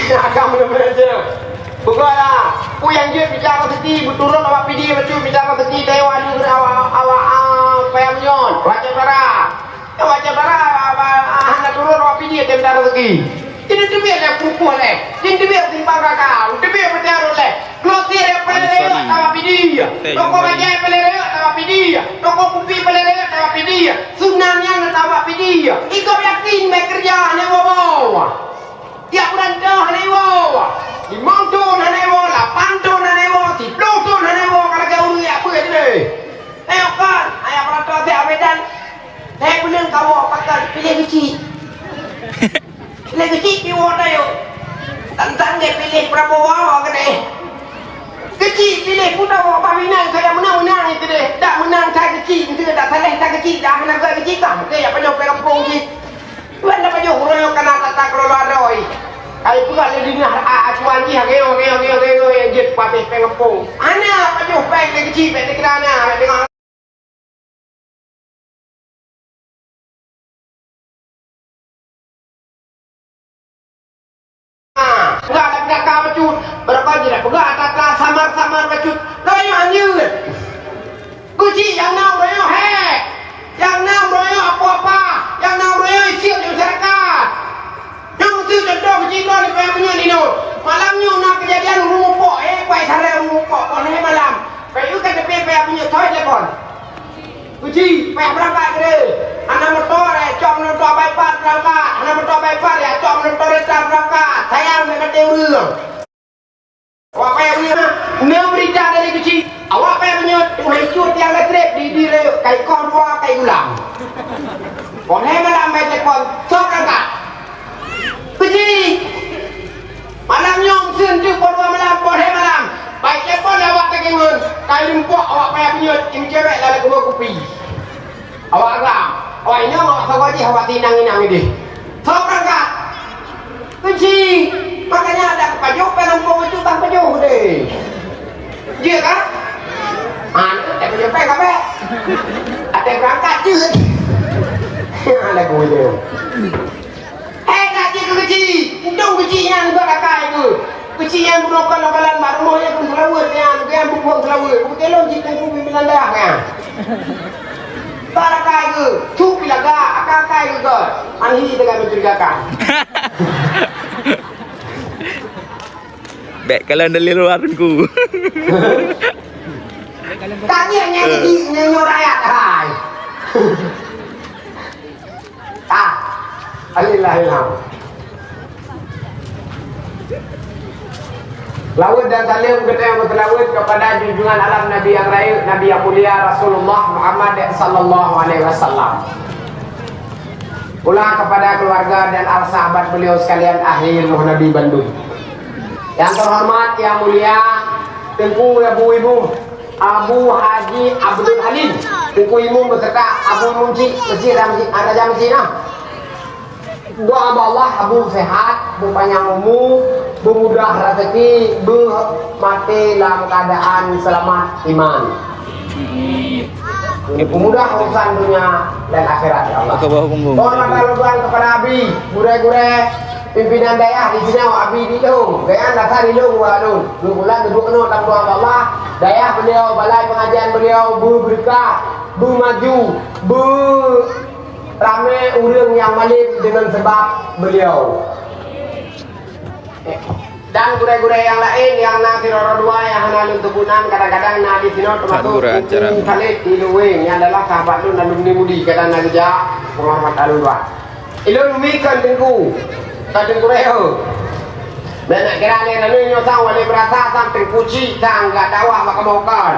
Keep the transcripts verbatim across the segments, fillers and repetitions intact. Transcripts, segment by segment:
Agam beuna-beuna je. Peugah lah. Peue nyang jeuet mita raseuki, beuturot awak Pidie bacut mita raseuki, teuh awak nyoe awak, awak, ah, payah meunyoe. Wajah bara. Wajah bara, ah, ah, hana turot awak Pidie teuh mita raseuki. Jadi teubiet lé pukul lé. Jadi teubiet simpang raka. Teubiet peucah rot lé. Glosir nyang paléng rayeuk tawa Pidie. Toko bajèe paléng rayeuk tawa Pidie. Toko kupi paléng rayeuk tawa Pidie. Sunan nyan tawa Pidie. Ikot yakin bèk keureuja hana woe-woe. Tiep buleuen toh hana woe. Limong thon hana woe, lapan thon hana woe, siplôh thon hana woe, ka lagèe ureueng jak beuet deh. Tengok kan, ayah peurato teh Amedan. Teh buleuen kawoe pakat piléh keuchik. Lé keuchik piwoe tayue. Tantang gét piléh Prabowo keudeh. Keuchik piléh peue tayue, bah meunan saja meunang-meunang keudeh. Dak meunang that keuchik, enteuk dak saléh that keuchik, dak hana gét keuchik kah. Oke, ya pajoh pih kampung cit. Tuan dak pajoh uroe nyoe kana tata kelola droe. Kai peugah lé dingah a, a tuan jih, ageo, ageo, ageo, ageo, nyang jeuet patéh péng kampung. Hana pajoh péng lé keuchik, péng dikira na, tengok. Ah, peugah ata peugah ka bacut, beurangkat jih dah peugah ata ka samar-samar bacut. Lawét nyoe anjeut. Keuchik nyang na uroe nyoe hék. Nyang na uroe nyoe apa-apa. Nyang na uroe nyoe isiet di masyarakat. Nyoe meusti contoh keuchik droe di payah meunyoe ninoe. Malam nyoe na keujadian ureueng mupok, eh, pai saré ureueng mupok, kon lhèe malam. Pai u ka teupie payah meunyoe thoi telepon. Keuchik, payah beurangkat keudeh. Hana moto, eh, cok moto bypass beurangkat. Hana moto bypass, ya, cok moto reta beurangkat. Sayang bèk maté ureueng. Awak payah meunyoe na beurita dari keuchik. Awak payah meunyoe teungoh icue tiang listrik di, di rayek, kai koh dua, kai gulang. Kon lhèe malam bai telepon, cok beurangkat. Keuchik. Malam nyoe meuseuen teuk poh dua malam, poh lhèe malam. Bai telepon awak takengon, kai lumpok awak payah meunyoe, im cewek lalek keubeue kupi. Awak agam, awak inong, awak sagoe jih, awak tinang-inang ideh. Soe beurangkat? Keuchik. Makanya ada pajoh, peunampung itu bang pajoh deh. Jeuet kan? Anu, tak pajoh pèng kabeh. Ada beurangkat jeuet. Lagu dia. Eh, nak jeuet keu keuchik. Untông keuchik nyan buat akai tu. Keuchik nyan bunoe kon lakalan bak rumoh nyan pun seulaweuet nyan. Nyan bubueng seulaweuet. Butelong cit teungku pimpinan dayah nyan. Bak akai tu. Cuk pilaga, akai-akai tu kon. Anhi teuka mencurigakan. Bèk kalon dari luar teungku. Kami hanya di nyonya rakyat hai. Ah, alilahilham. Laweuet dan saleuem geutanyoe meuseulaweuet kepada junjungan alam Nabi nyang rayeuk, Nabi nyang mulia Rasulullah Muhammad sallallahu alaihi wasallam. Pula kepada keluarga dan al sahabat beliau sekalian, ahli roh Nabi bandum. Yang terhormat, yang mulia, Teungku Abu Ibu, Abu Haji Abdul Halim, Teungku Imum beserta Abu Imum Cik Masjid Ramzi, Raja Masjid nah. Doa bak Allah, Abu sehat, beupanyang umu, beumudah raseuki, beumaté lam keuadaan seulamat iman. Dipeumudah urusan dunia dan akhirat, ya Allah. Oke, bahu punggung. Mohon maaf lahé kepada Abi, gurée-gurée, pimpinan dayah di sinoe, Abi di lôn. Gaya dasar di lôn, wa lôn. Dua bulan duduk kena tanggung Allah. Dayah beliau, balai pengajian beliau, beubeureukah, beumaju, beuramé ureueng nyang malém dengan sebab beliau. Dan gurée-gurée nyang laén nyang na sidroe dua nyang hana lôn teupeu nan, kadang-kadang na di sinoe, teumasok Teungku Khalid di Luweng, nyang adalah sahabat lôn, alumni MUDI, kadang na geujak, penghormat alun dua. Ilôn umi kon Teungku, kon Teungku Reho. Bèk nak kira lé lalu nyoe sang wali berasa sang Teungku Cik sang gak dakwah bak kamoe kon.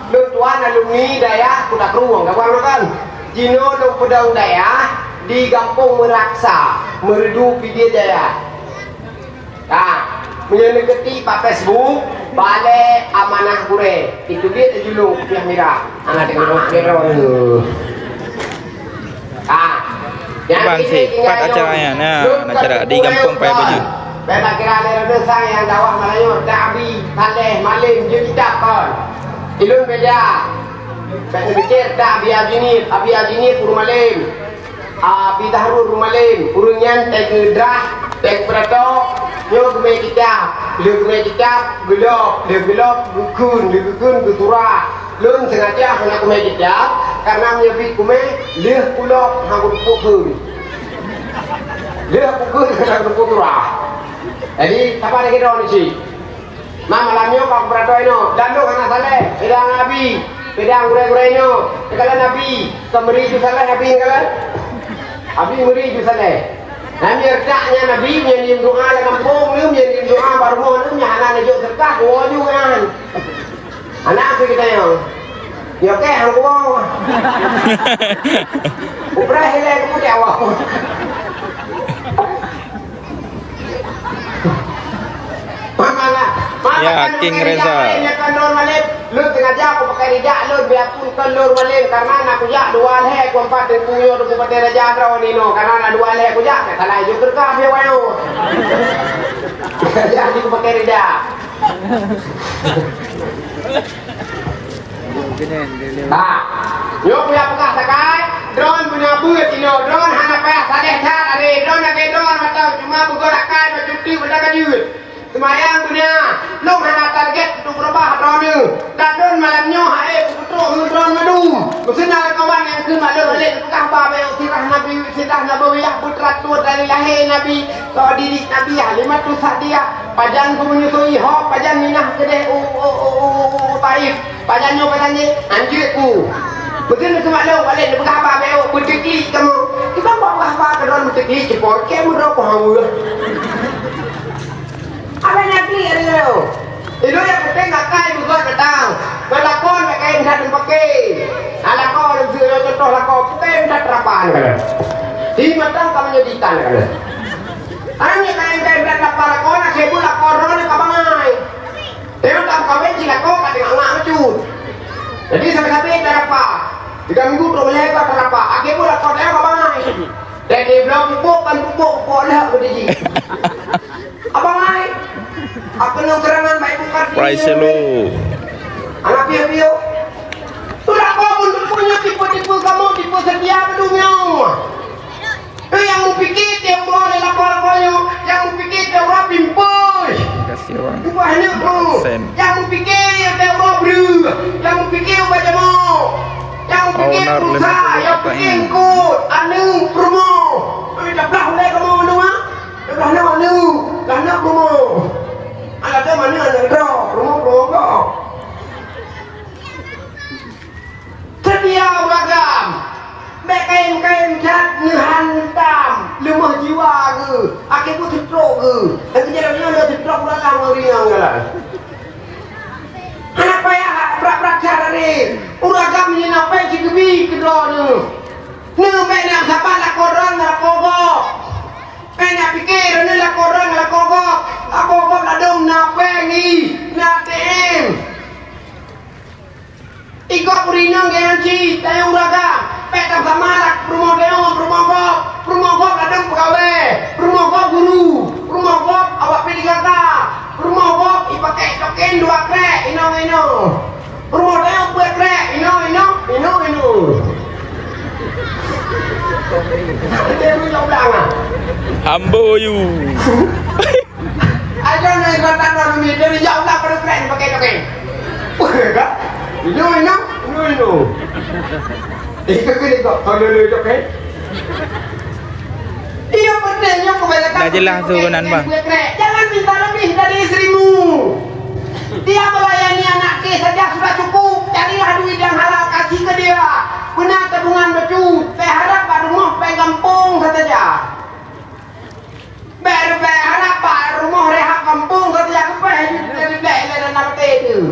Lôn tuan alumni dayah Kuta Krueng, kawan kan? Jinoe lôn peudong dayah di Gampông Meuraksa, Meureudu Pidie Jaya. Ka, meunyoe neukeutik bak Facebook, Balai Amanah Gurée, itu dia teujulung kupiah mirah. Anak tengok dia tu. Ka. Bang, si, pat acara nyan, nah, acara di Gampông Paya Banyak. Bèk kira lé rasa nyang dakwah Malayu, Dabi, Taleh, Malem, jeuet kitab kon. Ilôn beda. Bèk neupikir, Dabi Aljinib, Abi Aljinib, Puru Malem. Ah, Abi Zahrul Rumalem, ureueng nyan teuka drah, teuka peuratok, nyoe geumè kitab. Lheueh geumè kitab, geulop, lheueh geulop, geukheun, lheueh geukheun, geusurah. Lôn seungaja hana kumè kitab, karena meunyoe bit kumè, lheueh kulop, hana kuteupeu kheun. Lheueh kukheun, hana kuteupeu surah. Jadi, saban lagèe droeneuh cit. Mak, malam nyoe ka kupeuratok inoe, dan lôn hana saleh, beda ngon Abi, beda ngon gurèe-gurèe nyoe. Neukalon Abi, keu meuri ju saleh Abi neukalon. Abi meuri ju saleh. Nyan meunyo reutak nyan Abi, meunyo diem doa lam gampông neuh, meunyo diem doa bak rumoh neuh, meunyo hana neujok seudeukah, geuwoe ju nyan. Hana keu geutanyoe. Nyoe kèe han kuwoe. Upreh ilèe keu putéh awak. Mama lah. Mama Ya, kan King pakai Reza. Rijak, eh, nyan kan Nur Malin. Lôn sengaja aku pakai rijak lôn, biarpun kan Nur Malin, karena anak kujak dua lhèe, ku empat, dan ku nyoe, dan ku pakai raja droe nino, karena anak dua lhèe kujak, tak salah juga kerja dia wayo. Jadi aku pakai rijak. Bah, nyoe payah peugah sakai, droen beuna beuet inoe, droen hana payah saleh that, are droen lagèe droen mantong, cuma beugöt akai bak cuti bak ka jeuet. Seumayang beuna, lôn hana target untuk beurubah droeneuh. Dan lôn malam nyoe hai peutrok ngon droen mandum. Meuseunang kawan nyang kheun bak lôn, lôn peugah ba bèk sirah Nabi, sirah Nabawiyah, beuteuratôt dari lahé Nabi, soe didik Nabi, Halimatus Sa'diyah, pajan geumenyusui, ho pajan minah keudeh u, u, u, u, u, u Taif. Pajan nyoe pajan jih, anjeuk ku. Beutôi keu mak lôn, balik neupeugah haba bèk, beuteuklik kamoe. Kiban bak peugah haba keudroe beuteuklik, cipok kèe meudroe poh haweueh. Abang nyang klik ada nyoe. Ilôn nyang penting akai beugöt datang. Ngon lakoe bèk kayém that neupaké. Nah, lakoe lôn seuôt contoh lakoe, bèk kayém that teurapa neukalon. Di mata ka meunyoe di itan neukalon. Hana kayém-kayém that teurapa lakoe, na sibuk lakoe droeneuh ka bangai. Teuma tameukawen cit lakoe ka teungoh ngak meucut. Jadi sabe-sabe tarapa. Tiga minggu trok meulhèe ka tarapa. Akhé buet lakoe teuh ka bangai. Dek di bloe pupuk kan pupuk, pupuk lheueh keu jih. Abang ai. Apa nang serangan baik bukan Prai selo. Anak piye-piye. Tu lakoe pun, pun nyoe tipe-tipe kamoe, tipe seutia bak donya. Eh, nyang mupike tiep uroe lé lakoe-lakoe nyoe, nyang mupike tiep uroe pimpôi. Kasih orang. Bukan hanya tu. Sen. Nyang mupike tiep uroe breuh, nyang mupike ubat jamoe. Nyang mupike pulsa, nyang mupike eungkôt, aneuk, peurumoh. Eh, dah blah ulèe kamoe nyoe, ah. Dah blah nyoe aneuk, dah nyoe peurumoh. Alah, tu mana aneuk droe, peurumoh, peurumoh kau. Seutia ureueng agam. Bèk kayém-kayém that neuhantam, leumoh jiwa geuh, akhé buet seutrok geuh. Lagèe jaroe nyoe lôn seutrok ureueng agam ngon ringang galak. Hana payah brat-brat that tadi. Ureueng agam nyoe na pèng sigeubi keudroe neuh. Neuh bèk na saban lakoe droe ngon lakoe gob. Bèk na pike droe neuh lakoe droe ngon lakoe gob. Lakoe gob ladôm na pèng jih, na A T M. Ikot ureueng inong geuh nyan cit, tanyoe ureueng agam, bèk tasama lah peurumoh tanyoe ngon peurumoh gob. Peurumoh gob ladôm peugawée, peurumoh gob guru, peurumoh gob awak P tiga K, peurumoh gob ipakèk token dua krèk inong-inong. Peurumoh tanyoe peuet krèk inong-inong, inong-inong. Dia menjawab dah, ah. Ambo you. Ayo naik kereta luar negeri, dari jauh lah pada keren pakai token. Wah, kan? Inu, inu, inu, inu. Eh, kau kena kau, kau dulu token. Iya, pentingnya kebanyakan. Dah jelas tu, Nan, bang. Jangan minta lebih dari istrimu. Dia melayani anak ke saja sudah cukup. Carilah duit yang halal, kasih ke dia. Benar tabungan becut. Pèng harab bak rumoh, pèng gampông saja. Bèk, bèk harab bak rumoh rehab gampông, ka teuyak keupèh jeuet dari bèk lé dana maté teuh.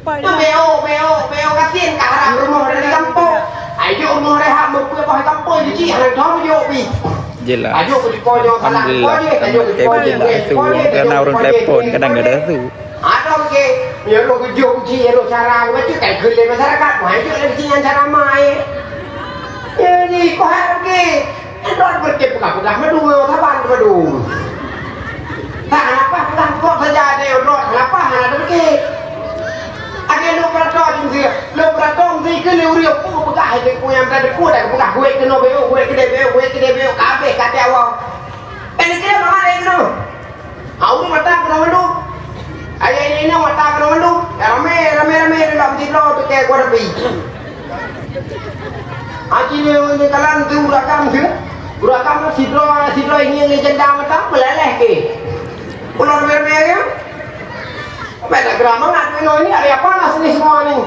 Tu B O, B O, B O gasien ka harab rumoh dari gampông. Ai jok rumoh rehab meupeue boh gampông jih, hana thom jok pih. Jelas. Ai jok keu jiko nyoe salah. Alhamdulillah, keu jiko nyoe, keu jiko nyoe, keu jiko nyoe, keu jiko nyoe. Kadang ada tu. Adoh ke, ya lo geujok ji, ya lo cara, macam kai geulé masyarakat, mai jok lagi sini cara mai. Ya ni, kau harap ke, ya lo berke pegang-pegang madu, saban madu. Tak kenapa pegang kok saja ada yang lo, kenapa hana ada berke? Ada Lôn peurato jih, lôn peurato jih keu lé ureueng peue peugah hai teungku nyang teudeuk dak peugah, "Guek keunoe beuh, guek keudeh beuh, guek keudeh beuh," ka habéh ka teuawang. Eh, ni kira mama deh keunoe. Ha, ureueng mata keunoe mandum. Ayah ini inong mata keunoe mandum. Ya, ramé, ramé, ramé dalam sidroe tu keu kuah api. Ha, cili ngon kalan tu urakam tu. Urakam tu sidroe, sidroe ini legenda mata, meuleleh ke. Ular ramé-ramé ke. Bèk na geura mangat inoe, ini hari apa nas ni semua ni?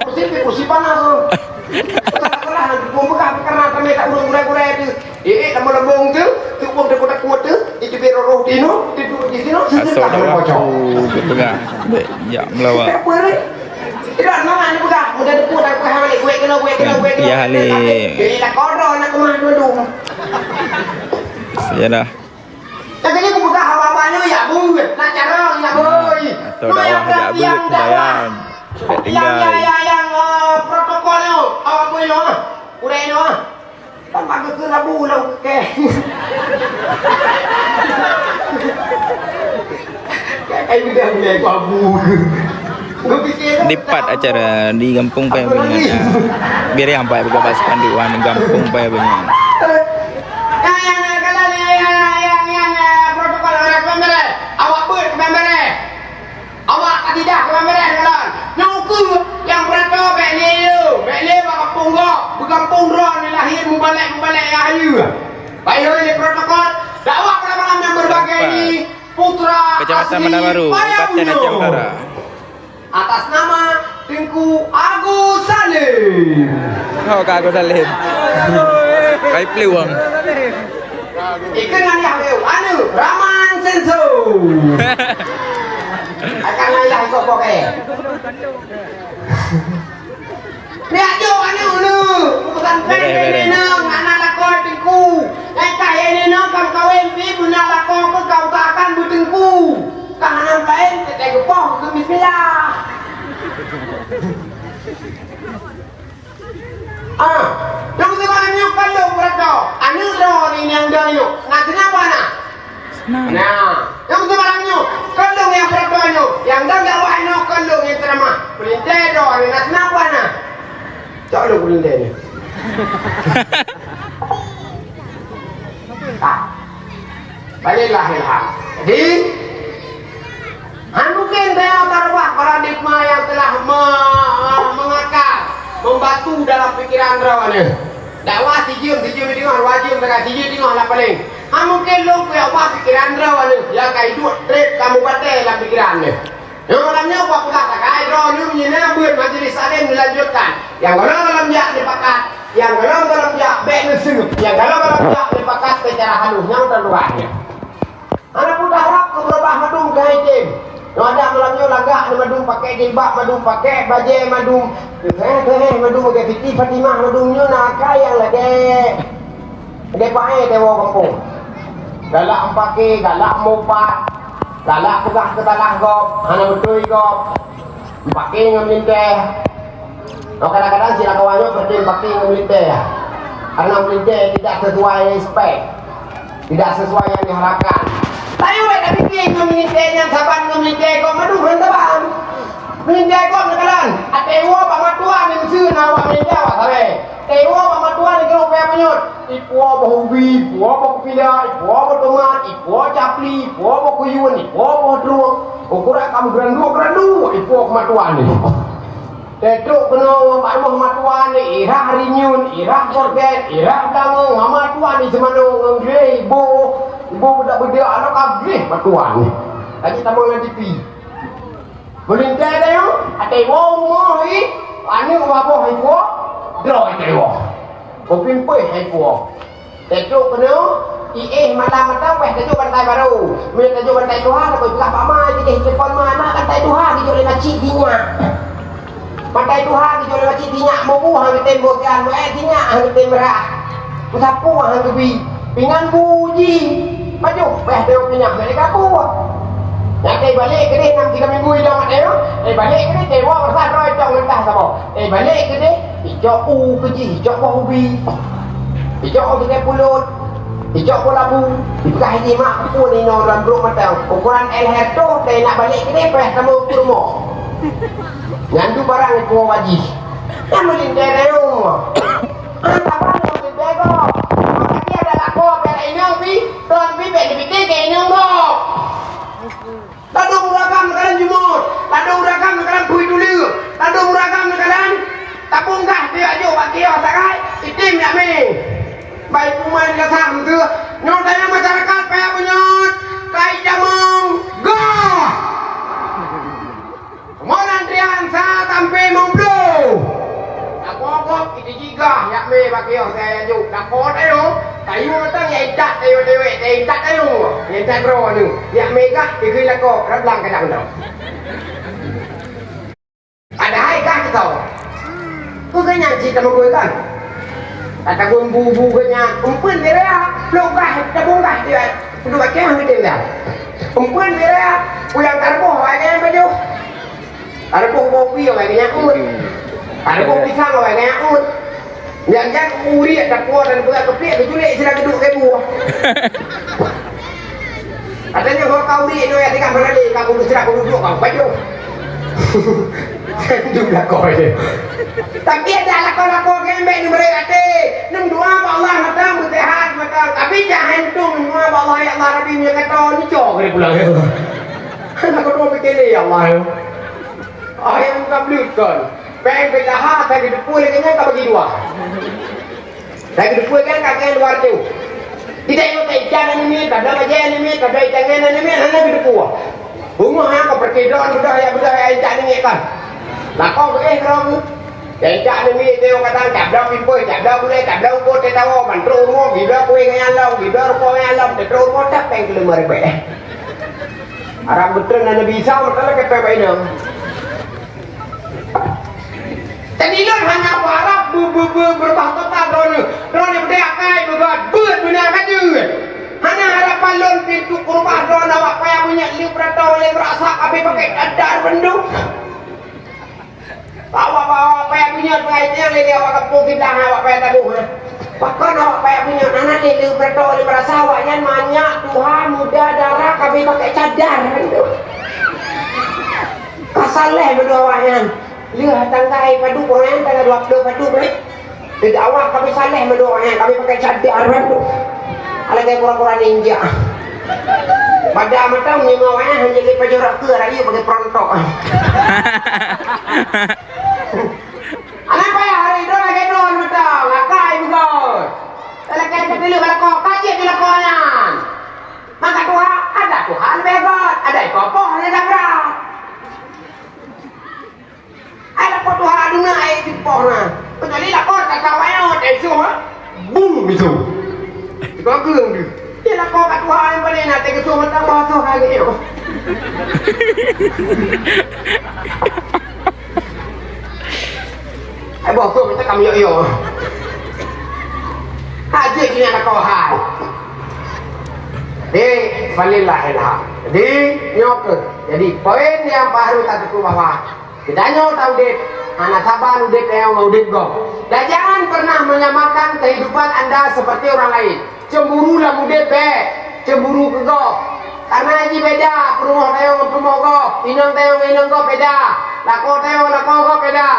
Kursi, kursi panas tu. Teulah, teulah, nanti pun peugah, karena kami tak ureueng gurèe-gurèe tu. Eh, eh, kamu lebong tu, tu pun takut-takut tu, itu biar roh dino, itu di sini, Asal sedekah dah pocong. Aku peugah. Bèk, jak melawan. Tak apa ni. Tidak, nama ni peugah, mudah dekat, tak apa, hal ni, kuek kena, kuek kena, kuek kena. Ya, Halil. Eh, lah kodoh nak kemah dulu. Ya dah. Nyang keuneuk kupeugah haba-haba nyoe, ya beut, na carông, ya beut. Atau dakwah jak beut, sembahyang. Nyang, nyang, nyang, eh, protokol nyoe, awak bui nyoe, ah. Ureueng nyoe, ah. Kan bagus tu labu lam keh. Kayak udah mulai babu. Dipat acara di gampông Paya Beunyan. Biar yang baik pejabat spanduk wan gampông Paya Beunyan. Nyang, nyang, nyang, nyang, nyang, nyang, nyang, protokol, awak beuet keu bèe. Awak beuet keu bèe. Awak ka tidak keu bèe, kalon. Nyoe keuh nyang peurato bèk lé, bèk lé bak gampông gob, beugampông droe ni lahé mubalek-mubalek nyang hayeue. Bayeue lé protokol, dakwah pada malam nyang berbagai ni, putra Kecamatan asli Bandar Baru, Paya Kabupaten Aceh Bunyong. Utara. Atas nama Teungku Agus Salim. Oh, Kak Agus Salim. Kai Pliwang. Ikeu ngan yah leu, anu, Raman Senso. Akan ayah ikut poke. Lihat jo anu, anu. Bukan Bereh, bereh. Ini nang, anak lakoe Teungku. Nyang kah ini nang, kam kawin pi, beuna lakoe keu kau tak akan beuteungku. Ka hana laén, teutai geupoh keu bismillah. Ah, nyang seubarang nyoe kon lôn peurato. Aneuk droe ni nyang dang nyoe. Na keunapa na? Nah, nyang seubarang nyoe kon lôn nyang peurato nyoe. Nyang dang dakwah nyoe kon lôn nyang teuramah. Peulintèe droe ni na keunapa na? Cok lôn peulintèe ni. Ah. Baliklah ilham. Jadi, han mungkin bèk tareubah paradigma nyang telah me-, mengakar, membatu dalam pikiran droe nyoe. Dakwah sijeuem, sijeuem teungoh, dua jeuem, sijeuem teungoh lah paleng. Han mungkin lôn keu ubah pikiran droe nyoe, ya ka iduek trép kamoe batèe lam pikiran nyoe. Nyoe malam nyoe, buat peugah takai droe nyoe meunyoe na beuet majlis taklim dilanjutkan. Nyang gohlom-gohlom jak neupakat, nyang gohlom-gohlom jak bèk neuseup, nyang gohlom-gohlom jak neupakat seucara halus nyang teuruah nyoe. Hana peue taharab keu beurubah mandum keu hai tem. Nyoe adak malam nyoe lagak nyoe mandum pakai jilbab, mandum pakai bajèe, mandum keuhèh-keuhèh, mandum pakai Siti Fatimah, mandum nyoe na akai nyang lagèe, lagèe paé teuwoe gampông. Galak meupaké, galak meuupat. Galak peugah keu salah gob, hana beutôi gob. Meupaké ngon meulintèe. Kadang-kadang si lakoe nyoe peureulèe meupaké ngon meulintèe. Karena meulintèe tidak sesuai spek, tidak sesuai yang diharapkan. Tapi wék tapiké ngon meulintèe nyan saban ngon meulintèe gob mandum rhön saban. Meulintèe gob neukalon, até woe bak matuan ni meuseu na awak meulintèe awak sabe. Até woe bak matuan ni keuneuk payah meunyoe. Ipuwoe boh ubi, ipuwoe boh keupila, ipuwoe boh tomat, ipuwoe capli, ipuwoe boh kuyueng, ipuwoe boh trueng. Ukoran ka meugeurandua-geurandua ipuwoe keu matuan nyoe. Teutrok keunoe bak rumoh matuan nyoe, irah rinyueng, irah gorget, irah beulangong, mama tuan nyoe seumanoe ngon gleh iboh, iboh beudak-beudak aneuk ka gleh matuan nyoe. Lagèe tamong lam tipi. Meulintèe tanyoe, até woe rumoh hi, aneuk meuaboh ipuwoe, droe até woe. Beupimpéh hai puwoe. Teutrok keunoe, iéh malam mantong, wéh tajok bantai barô. Meunyoe tajok bantai tuha, takot peugah bak ma, jideh telepon ma, "Ma, bantai tuha geujok lé macit sinyak." Bantai tuha geujok lé macit sinyak, meubu han geutem boh gan, meuék sinyak han geutem rah. Meusapu han geubi. Pingan bu ji. Maju, wéh teuh pinah, bèk lé kapue. Nyang teubalek keudeh nam tiga minggu idong mat teuh. Teubalek keudeh, teuwoe rasa droe cong geutah saboh. Teubalek keudeh, icok u keu jih, icok boh ubi. Icok u keu pulot. Icok boh labu. Ipeugah jih mak peue ninoe dalam brok mantong. Ukoran leher toh, teuh nak balek keudeh, payah tamong u rumoh. Nyan tu barang ipo bajih. Nyan meulintèe dayong. Ah, saban meulintèe gob. Maka dia ada lakoe bèk inong pi, ton pi bèk dipike keu inong gob. Ladôm uragam neukalon jumôt, ladôm uragam neukalon pui tuleue, ladôm uragam neukalon tapong gah piyak jok bak kios sagai, item jak mé. Bai puman gasam teuh, nyoe tanyong masyarakat payah bunyot, kai jamong gob. Mon antrian sa sampoe limong ploh. Lakoe gob itu jigah yak mé bak kios saya juk. Lakoe tayong, tayue tang ya intat tayue dewek, ya intat tayong, ya intat droe nyoe. Yak mé gah dikeue lakoe rab lang kadang droe. Padahai gah teuka. Peue geuh nyan cit tameuguai kan? Ka tagun bu-bu geuh nyan, eumpeuen bira, ploh gah, tabong gah dia. Kudu pakai hang geutem dah. Eumpeuen bira, puyang tarboh awak nyan baju. Tarboh bopi awak nyan ut. Tarboh pisang awak nyan ut. Nyang-nyang uriek tapuo dan beurangkapiek geuculek sira geuduek keu buah. Katanya ho ka uriek nyoe ya tinggai meurali ka kudu sira kudu duek ka bajo. Duek lakoe je. Tapi ada lakoe-lakoe gembek ni mereka até. Nem doa bak Allah matang, beuteuhat matang. Tapi jangan tu nem doa bak Allah, "Ya Allah, Rabbi, meunyo kata ni cok kali pulang." Lakoe doa pikir ni, "Ya Allah, ya." Akhirnya bukan belum kan. Peng petaha saya geuteupeue lagèe nyan ka bagi dua. Saya geuteupeue kan ka keu luar tu. Tidak yang tak ikan ini, tak ada bajai ini, tak ada ikan ini, hana geuteupeue. Bungoh ha ka pergi drone bedah ya bedah ya ikan ini kan. Lakoe eh kerong. Ya ikan ini dia kadang tak ada pimpoi, tak ada gulai, tak ada ukur, tak tahu, bantu umur, bila kue dengan alam, bila rukuk dengan alam, tak tahu umur, tak peng kelima ribet. Arab betul nak Nabi Isa, betul lah kata Pak Inong. Jadi lôn hana beuharap be-, be-, be-, beurubah total droeneuh. Droeneuh beudée akai beugöt, beuet beuna ka jeuet. Hana harapan lôn pintoe keurubah droeneuh awak payah meunyoe lheueh beurata lé beurasa abéh pakai cadar bandum. Awak, awak payah meunyoe pakai cadar lé awak gampông siblah awak payah taboh, ha. Pakon awak payah meunyoe hana lé lheueh beurata lé beurasa awak nyan manyak tuha muda dara kabéh pakai cadar bandum. Ka saleh bandum awak nyan. Lheueh tanggai padub, ureueng tanggai dua ploh padub, eh. Deungon awak kami saleh meudok, eh, kami pakai cadar tu. Lagèe kura-kura ninja. Pada mata meunyoe awak, eh, hanya lé pajoh rot keu rayeuk pakai perontok. Anak payah hari tu lagèe drone mata, ngakai beugöt. Lagèe teupilu lakoe, kaji di lakoe nyan. Maka Tuhan, ada Tuhan leubeh göt, ada ipoh-poh leubeh brat. Ai lakoe tuha duna ai sipoh na. Kecuali lakoe ka kawai awak tai soh, ha? Bung bisu. Itu ageng tu. Dia lakoe ka tuha yang paling na tai soh mata basuh kali tu. Ai basuh mata kami yo yo. Haji kini lakoe hai. Di falilahilham. Jadi nyoke. Jadi poin yang baru tak tutup bahwa Geutanyoe taudép, hana saban udép nyang udép gob. Dan jangan pernah menyamakan kehidupan anda seperti orang lain. Cemburu lam udép bèk, cemburu keu gob. Karena jih beda, peurumoh tanyoe ngon peurumoh gob, inong tanyoe ngon inong gob beda, lakoe tanyoe ngon lakoe gob beda.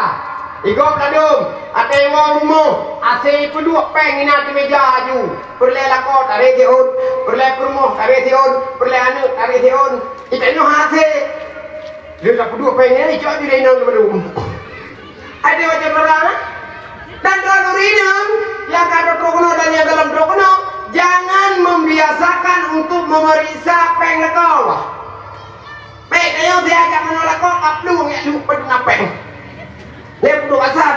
Di gob ladôm, até woe rumoh, asèe peuduek péng inan di meja aju. Peureulèe lakoe taré siôn, peureulèe peurumoh taré siôn, peureulèe aneuk taré siôn. Di tanyoe hana asèe. Lheueh tapeuduek péng nyan, icok ju lé inong teumadu. Ada macam orang, eh? Dan droeneuh inong nyang ka trok keunoe dan nyang gohlom trok keunoe, jangan membiasakan untuk memeriksa péng lakoe. Baik, tanyoe siajak meunoe lakoe, ka plueng jak luek peue na péng. Lé peuduek asat.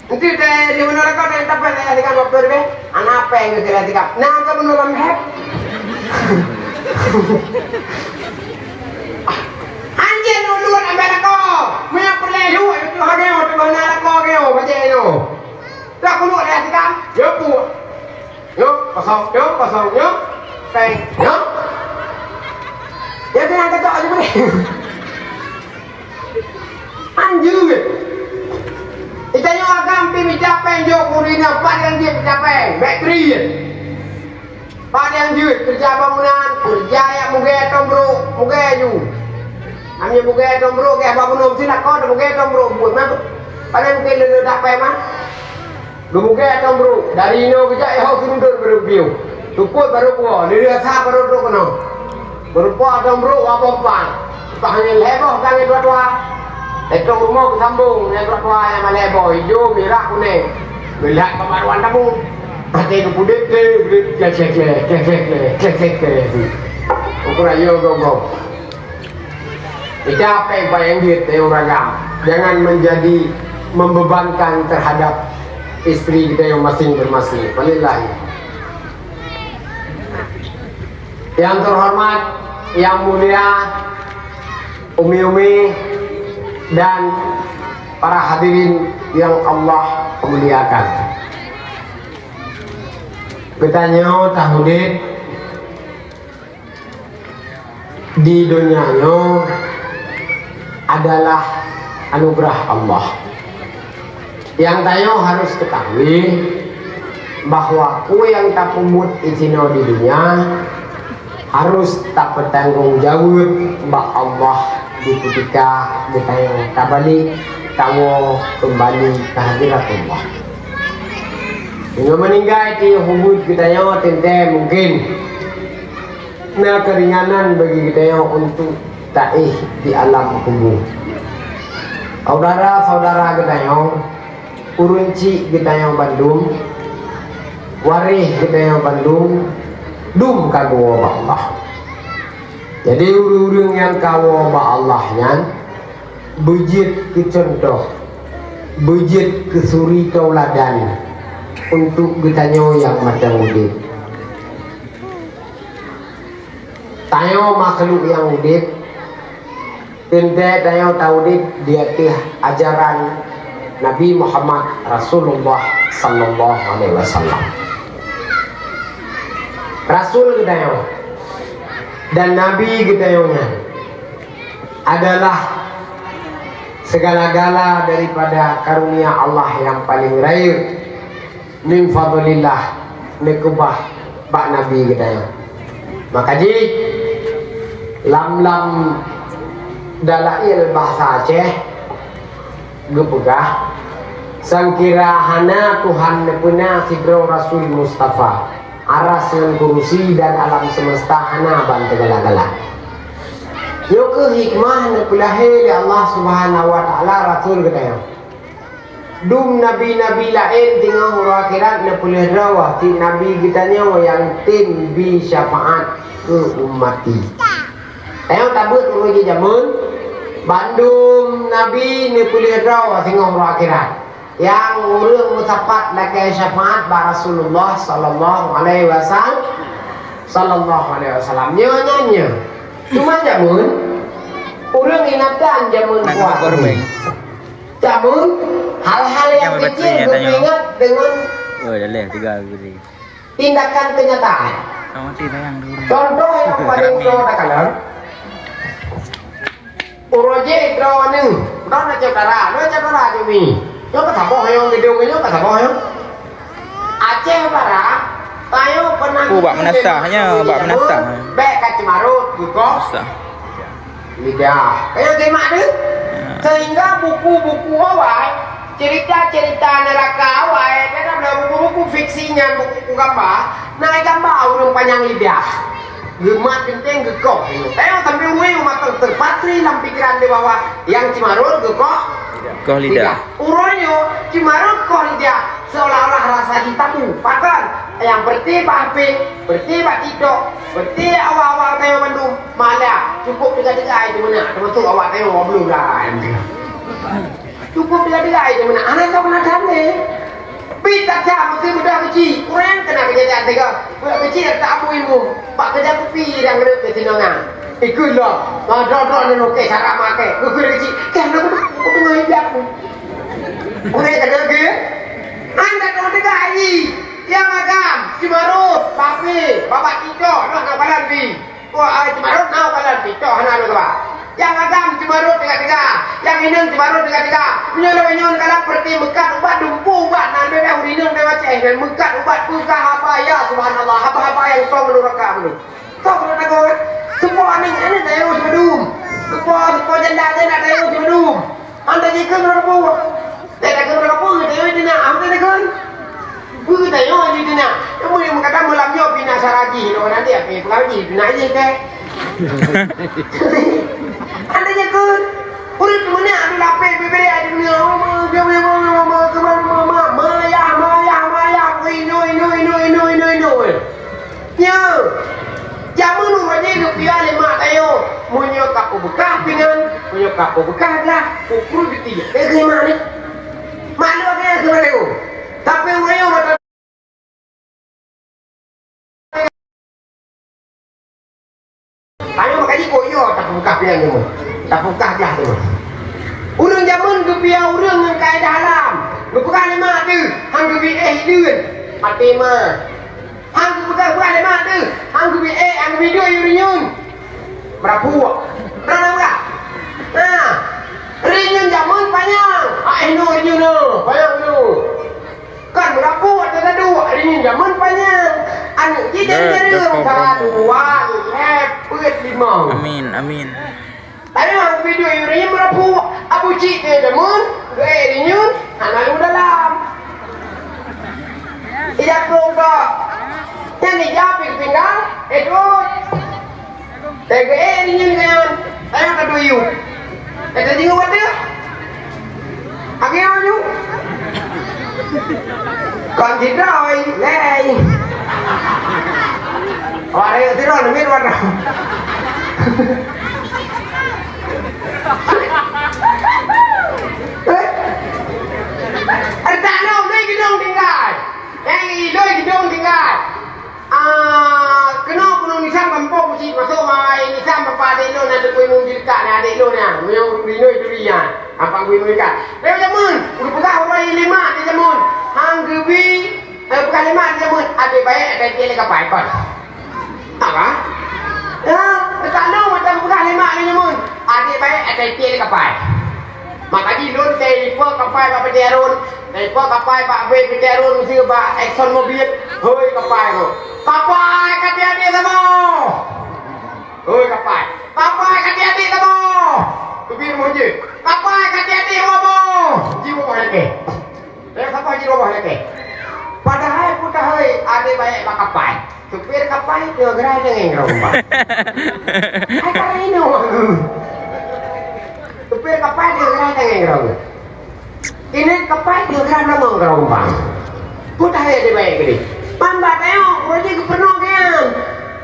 Nanti teh di mana lakoe teh, tapi ada yang tiga puluh ribu. Anak apa yang kira tiga? Nah, kamu nurun hep. Anjir nurun ambil lakoe. Mana perlu lu itu hanya untuk mana lakoe kau macam itu. Tak perlu ada tiga. Ya pu. Nyoe kosong, nyoe kosong, nyoe pèng, nyoe. Ya, keunan keutok aja boleh. Anjeuet. Ita nyoe agam pi mita pèng jok gurina, pat nyang jeuet mita pèng, bèk kriet. Pat nyang jeuet keureuja bangunan, keureuja yak mugèe tom brok, mugèe ju. Ami bugé tom brok geh ba bunoe, sila kon bugé tom brok buet mah. Paléng mungken le-le dak payah mah. Geumugé tom brok dari inoe geujak i hok seundon brok biu. Tupot barô puwoe, lheueh sa barô trok keunoe. Beureupa tom brok wa bompang. Tah nyan lhèe boh ka ngon dua-dua. Etok rumoh geusambong ngon dua-dua nyang malèe boh, ijo, mirah, kunéng. Meulihat peumaruan tamu. Até geupudek, klek, klek, klek. Ukur ayo gom-gom. Ita péng payang jeuet tayong ragam. Jangan menjadi membebankan terhadap istri kita yang masing-masing. Walillahi. Yang terhormat, yang mulia, umi-umi dan para hadirin yang Allah muliakan. Geutanyoe taudép di donya nyoe adalah anugerah Allah. Nyang tanyoe harus ketahui bahwa peue nyang tapeubuet disinoe di donya harus tapeutanggong jaweueb bak Allah di kutika geutanyoe tabalek tawoe keumbali keu hadirat Allah. Meunyoe meuninggai di ubit geutanyoe teuntée mungken na keuringanan bagi geutanyoe untuk taéh di alam kubu. Saudara-saudara geutanyoe, ureuëng chik geutanyoe bandum, waréh geutanyoe bandum, dum ka geuwoe bak Allah. Jadi ureuëng-ureuëng nyang ka woe bak Allah nyan beujeuet keu cuntoh, beujeuet keu suri teuladan untuk geutanyoe nyang mantong udeb. Tanyoe makhluk nyang udeb, teuntée tanyoe taudeb di ateueh ajaran Nabi Muhammad Rasulullah sallallahu alaihi wasallam. Rasul geutanyoe dan Nabi geutanyoe nyan adalah segala-gala daripada karunia Allah nyang paleng rayeuk. Min fadlillah, neukeubah bak Nabi geutanyoe. Maka jih lam-lam dalail bahasa Aceh geupeugah, sangkira hana Tuhan neupeuna sidroe Rasul Mustafa, aras ngon kurusi dan alam semesta hana ban teugala-gala. Nyoe kheueh hikmah neupeulahé lé Allah Subhanahu wa Taala Rasul geutanyoe. Dum nabi-nabi laén teungoh uroe akhirat neupeuleueh droe, cit nabi geutanyoe nyang tem bi syafaat keu umat jih. Tanyoe tabeuet uroe jih jameun, bandum nabi neupeuleueh droe singoh uroe akhirat. Nyang ureuëng meusapat lakée syafaat bak Rasulullah sallallahu alaihi wasallam, sallallahu alaihi wasallam. Nyoe nyan nyoe. Cuma jameun ureuëng ingatan jameun kuat. Jameun hal-hal nyang kecil geupeuingat deungon tindakan kenyataan. Contoh nyang paling droe takalon, uroe jih droeneuh, droeneuh cok dara, droeneuh cok dara jumi. Nyoe ka saboh nyang geudong nyoe ka saboh nyang Aceh Barat, tanyoe pernah bak meunasah nyoe, bak meunasah. Bèk ka ceumarot geukoh. Lidah. Kaya geumat tu. Sehingga buku-buku awai, cerita-cerita neraka awai, dalam buku-buku fiksi nyan, buku-buku gambar, na gambar ureuëng panyang lidah. Geumat geunteng geukoh. Tayang sambil ureuëng mata terpatri dalam pikiran dia bahwa yang cimarut geukoh. Koh lidah. Uroe nyoe cimarut koh lidah seolah-olah rasa jitabu. Pakon? Yang berarti bak H P, berarti bak TikTok, berarti awak-awak kayu mandum. Malah, cukup tiga-tiga itu meunak, termasuk awak tengok, belum lah. Cukup tiga-tiga itu meunak. Anak kau kena cam ni. Pi tak cam, mesti mudah kecil. Kurang kena kejadian tiga. Budak kecil tak abu ilmu. Pak kerja kupi dan kena kesenangan. Ikut lah. Nah, drop-drop ni, okey, cara makai. Kau kena kecil. Kan aku, aku tengah hidup aku. Boleh kena ke? Anda kau dengar hari. Yang agam, cimarut, babi, babak TikTok, noh nak balan pi. Wah, ai cimarut na balan TikTok hana ada kaba. Yang agam cimarut tiga-tiga, yang inong cimarut tiga-tiga. Meunyoe lôn nyoe galak berarti meukat ubat dumpu ubat nan beda urinong dan Aceh dan meukat ubat peugah haba ya subhanallah, haba-haba yang tong meunuraka meunuraka. Tong meunuraka. Semua aneuk-aneuk saya harus bedum. Seupôt, seupôt janda teuh nak tayue simadum. Han tajikheun meurapue. Teuh takheun meurapue, tayue di na, han tajikheun. Peue tayue di na. Kamoe nyang meukadak malam nyoe pih na sara jih, lôn nanti api peugah jih, pih na jih kèe. Han tajikheun. Ureueng meunan adu lapéh bibiri adu nyoe. Mayah, mayah, mayah, mayah. Inu, inu, inu. Nyoe, jameun uroe nyoe geupiah lé mak tanyoe, meunyoe ka peubeukah pingan, meunyoe ka peubeukah glah, pukul geuti. Eh, geuh mak ni. Mak lôn geuh keu mak lôn. Tapi uroe nyoe mata tanyoe maka jikuk yo tapeubeukah pingan nyoe. Tapeubeukah glah nyoe. Ureueng jameun geupiah ureueng ngon kaedah alam. Geupeugah lé mak teuh, han geubi éh hileuen. Patéma. Han geupeugah-peugah lé mak teuh, han geubi ék, han geubi doi ureueng nyoe. Meurapue. Pernah peugah? Nah, ureueng nyoe jameun panyang. Ah, eh, nyoe ureueng nyoe, panyang nyoe. Kan meurapue ata duek, ureueng nyoe jameun panyang. Aneuk jih dan jari rong sara dua, lhèe, peuet, limong. Amin, amin. Tapi mah geubi doi ureueng nyoe meurapue, Abu Cik teuh jameun, geuék ureueng nyoe, hana lôn dalam. Ija krueng tok. Nyan ija pih tinggai, eh, dot. Teuh geuék ureueng nyoe nyan, tayue ka duyuek. Teuh tajingok watèe. Akhé nyoe. Kon sidroe, lé. Awak rayeuk sidroe, neumiet wan droe. Eh? Ada tak lom, lé gidong tinggai. Eh, lé gidong tinggai. Ah, keunoe keunoe nisang gampông cit masôk mai nisang papa adék lôn na teupeu imum jilkat na adék lôn na. Meunyoe ureueng inong turi nyan, apa gui mereka. Lewat jameun, geupeugah uroe lima di jameun. Hang geubi, eh, peugah lima di jameun. Adék baét, adék piet lé kapai kon. Apa? Ya, tak lôn macam peugah lima di jameun. Adék baét, adék piet lé kapai. Maka jih lôn teuipo kapai bak Peuté Arun, teuipo kapai bak Peuté Arun miseue bak Exxon Mobil, hôi kapai nyoe. Kapai ka tiadék saboh. Hôi kapai. Kapai ka tiadék saboh. Teubiet rumoh jih. Kapai ka tiadék dua boh. Jih dua boh lakèe. Lé saboh jih dua boh lakèe. Padahai peue tahôi adék baét bak kapai. Supir kapai teugerai deungon geurong bang. Hai ka rindu aku. Supir kapai teugerai deungon geurong. Ini kapai teugerai deungon geurong bang. Peue tahôi adék baét keudéh. Pamba tayong, uroe jih geupeurunoe nyan.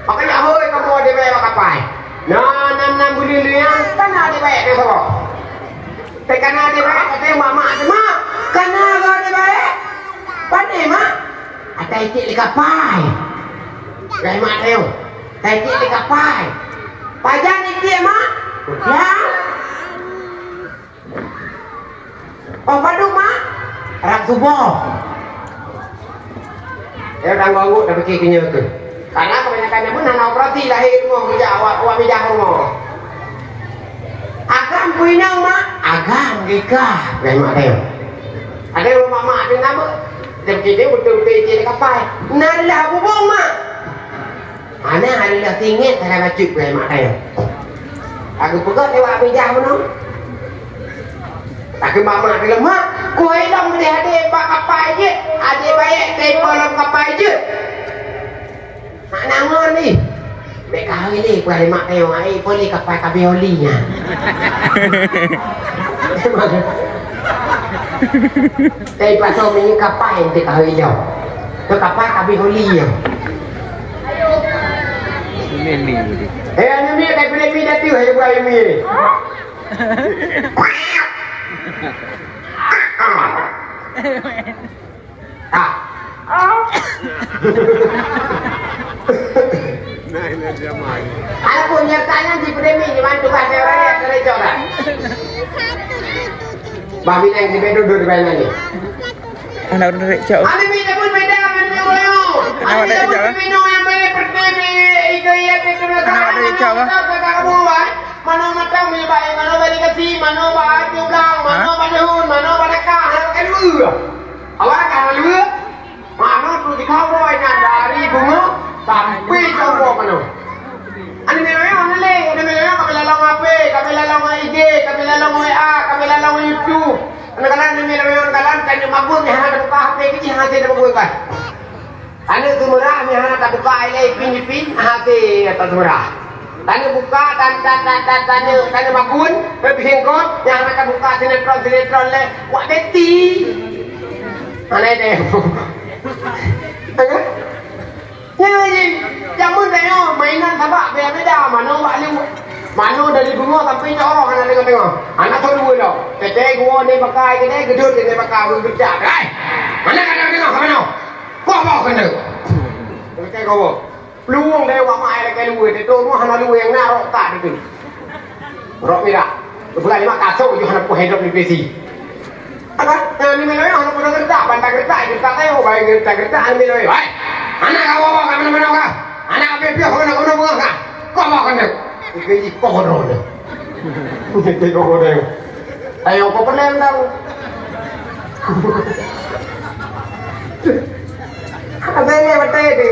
Makanya hôi kamoe adék baét bak kapai. Nah, nam-nam buleuen-leuen, kan adék baét nyan saboh. Teuh kana adék baét, kata mak-mak teuh, "Mak, kana adék baét?" "Pane, Mak?" "Atai tiek lé kapai." Gai mak teuh, "Atai tiek lé kapai." "Pajan itiek, Mak?" "Udah." "Oh, padub, Mak?" "Rab suboh." Ya, ureueng anggô-anggô tapike keu nyoe keuh. Karena kebanyakan nyan pun hana operasi, lahé rumoh geujak awak, awak mijah rumoh. "Agam peue inong, Mak?" "Agam geukah," kheun mak teuh. Ada ureueng mak-mak teuh na beuh, tapike beutôi-beutôi itiek lé kapai. "Na lheueh bubông, Mak?" "Hana, hana lheueh singét," hana bacut kheun mak teuh. Aku peugah lewat mijah bunoe. Aku mak-mak teuh, "Mak, keuhai lom deh adék bak kapai jeuet, adék baét teuh ipon lom kapai jeuet." "Nak nangon ni." "Bèk kahôi lé, peue lé mak teuh, ai peue lé kapai kabeh oli nyan." Tapi pasal minyeuk kapai ente kahôi lom. Tu kapai kabeh oli nyan. Ini ni. Eh, anu mi, tapi boleh mi dah tu, hai buat mi. Ah. Nah, ini dia main. Adapun nyata nyan di pandemi, di mana tugas saya raya, saya coba. Bah, bidang di Bedu, duduk di mana ni? Anak udah cak. Ada beda pun beda, beda pun. Kenapa ada cak? Minum yang beda pertama, itu ya, itu. Kenapa ada cak, Bah? Kata kamu, Bah. Manoe matang mie baék, manoe bak dikasi, manoe bak jublang, manoe bak dahun, manoe bak dakah, hana pakai dua. Awak dakah hana dua. Manoe tu jikau boh inan dari bunga sampai jumpa manoe. Anu mie manoe lé, anu mie manoe ka bela lawang api, ka bela Nyoe lawét kalon, tanyoe mabeuet nyan hana tabuka, H P jih hana tabuka. Tanyoe seumeurah nyan hana tabuka, ilée ipin-ipin, hase ata seumeurah. Tanyoe buka, tan-, tan-, tan-, tan-, tanyoe, tanyoe makun, beupisengkot, nyan hana tabuka sinetron-sinetron lé, wak deti. Hana deh. Nyan jih, jameun tanyoe mainan sabak beda-beda, manoe bak liwuek. Manoe dari beungoh sampai nyoe hana teungoh-teungoh. Hana soe dua lom. Tete geuwoe nyoe pakai, tete geudot nyoe pakai, beugeujak. Hai! Hana ka teungoh-teungoh, manoe? Koh boh keuneuk. Tete geuwoe. Peuluwueng deh wak mak ai lakée luweue, teuh rumoh hana luweue nyang na rok ka teuh. Rok mirah. Bulan lima kasok ju hana poh hidup di P C. Apa? Nah, ni melo hana poh gertak, banta gertak, gertak tayong, bae gertak, gertak, ni melo. Hai. Anak kau bawa ka mana-mana ka? Anak kau piôh ka mana-mana bunga ka? Kau bawa kan dia? Itu ji kau bodoh dia. Itu kau bodoh. Ayo kau pernah tahu? Apa ni betul itu?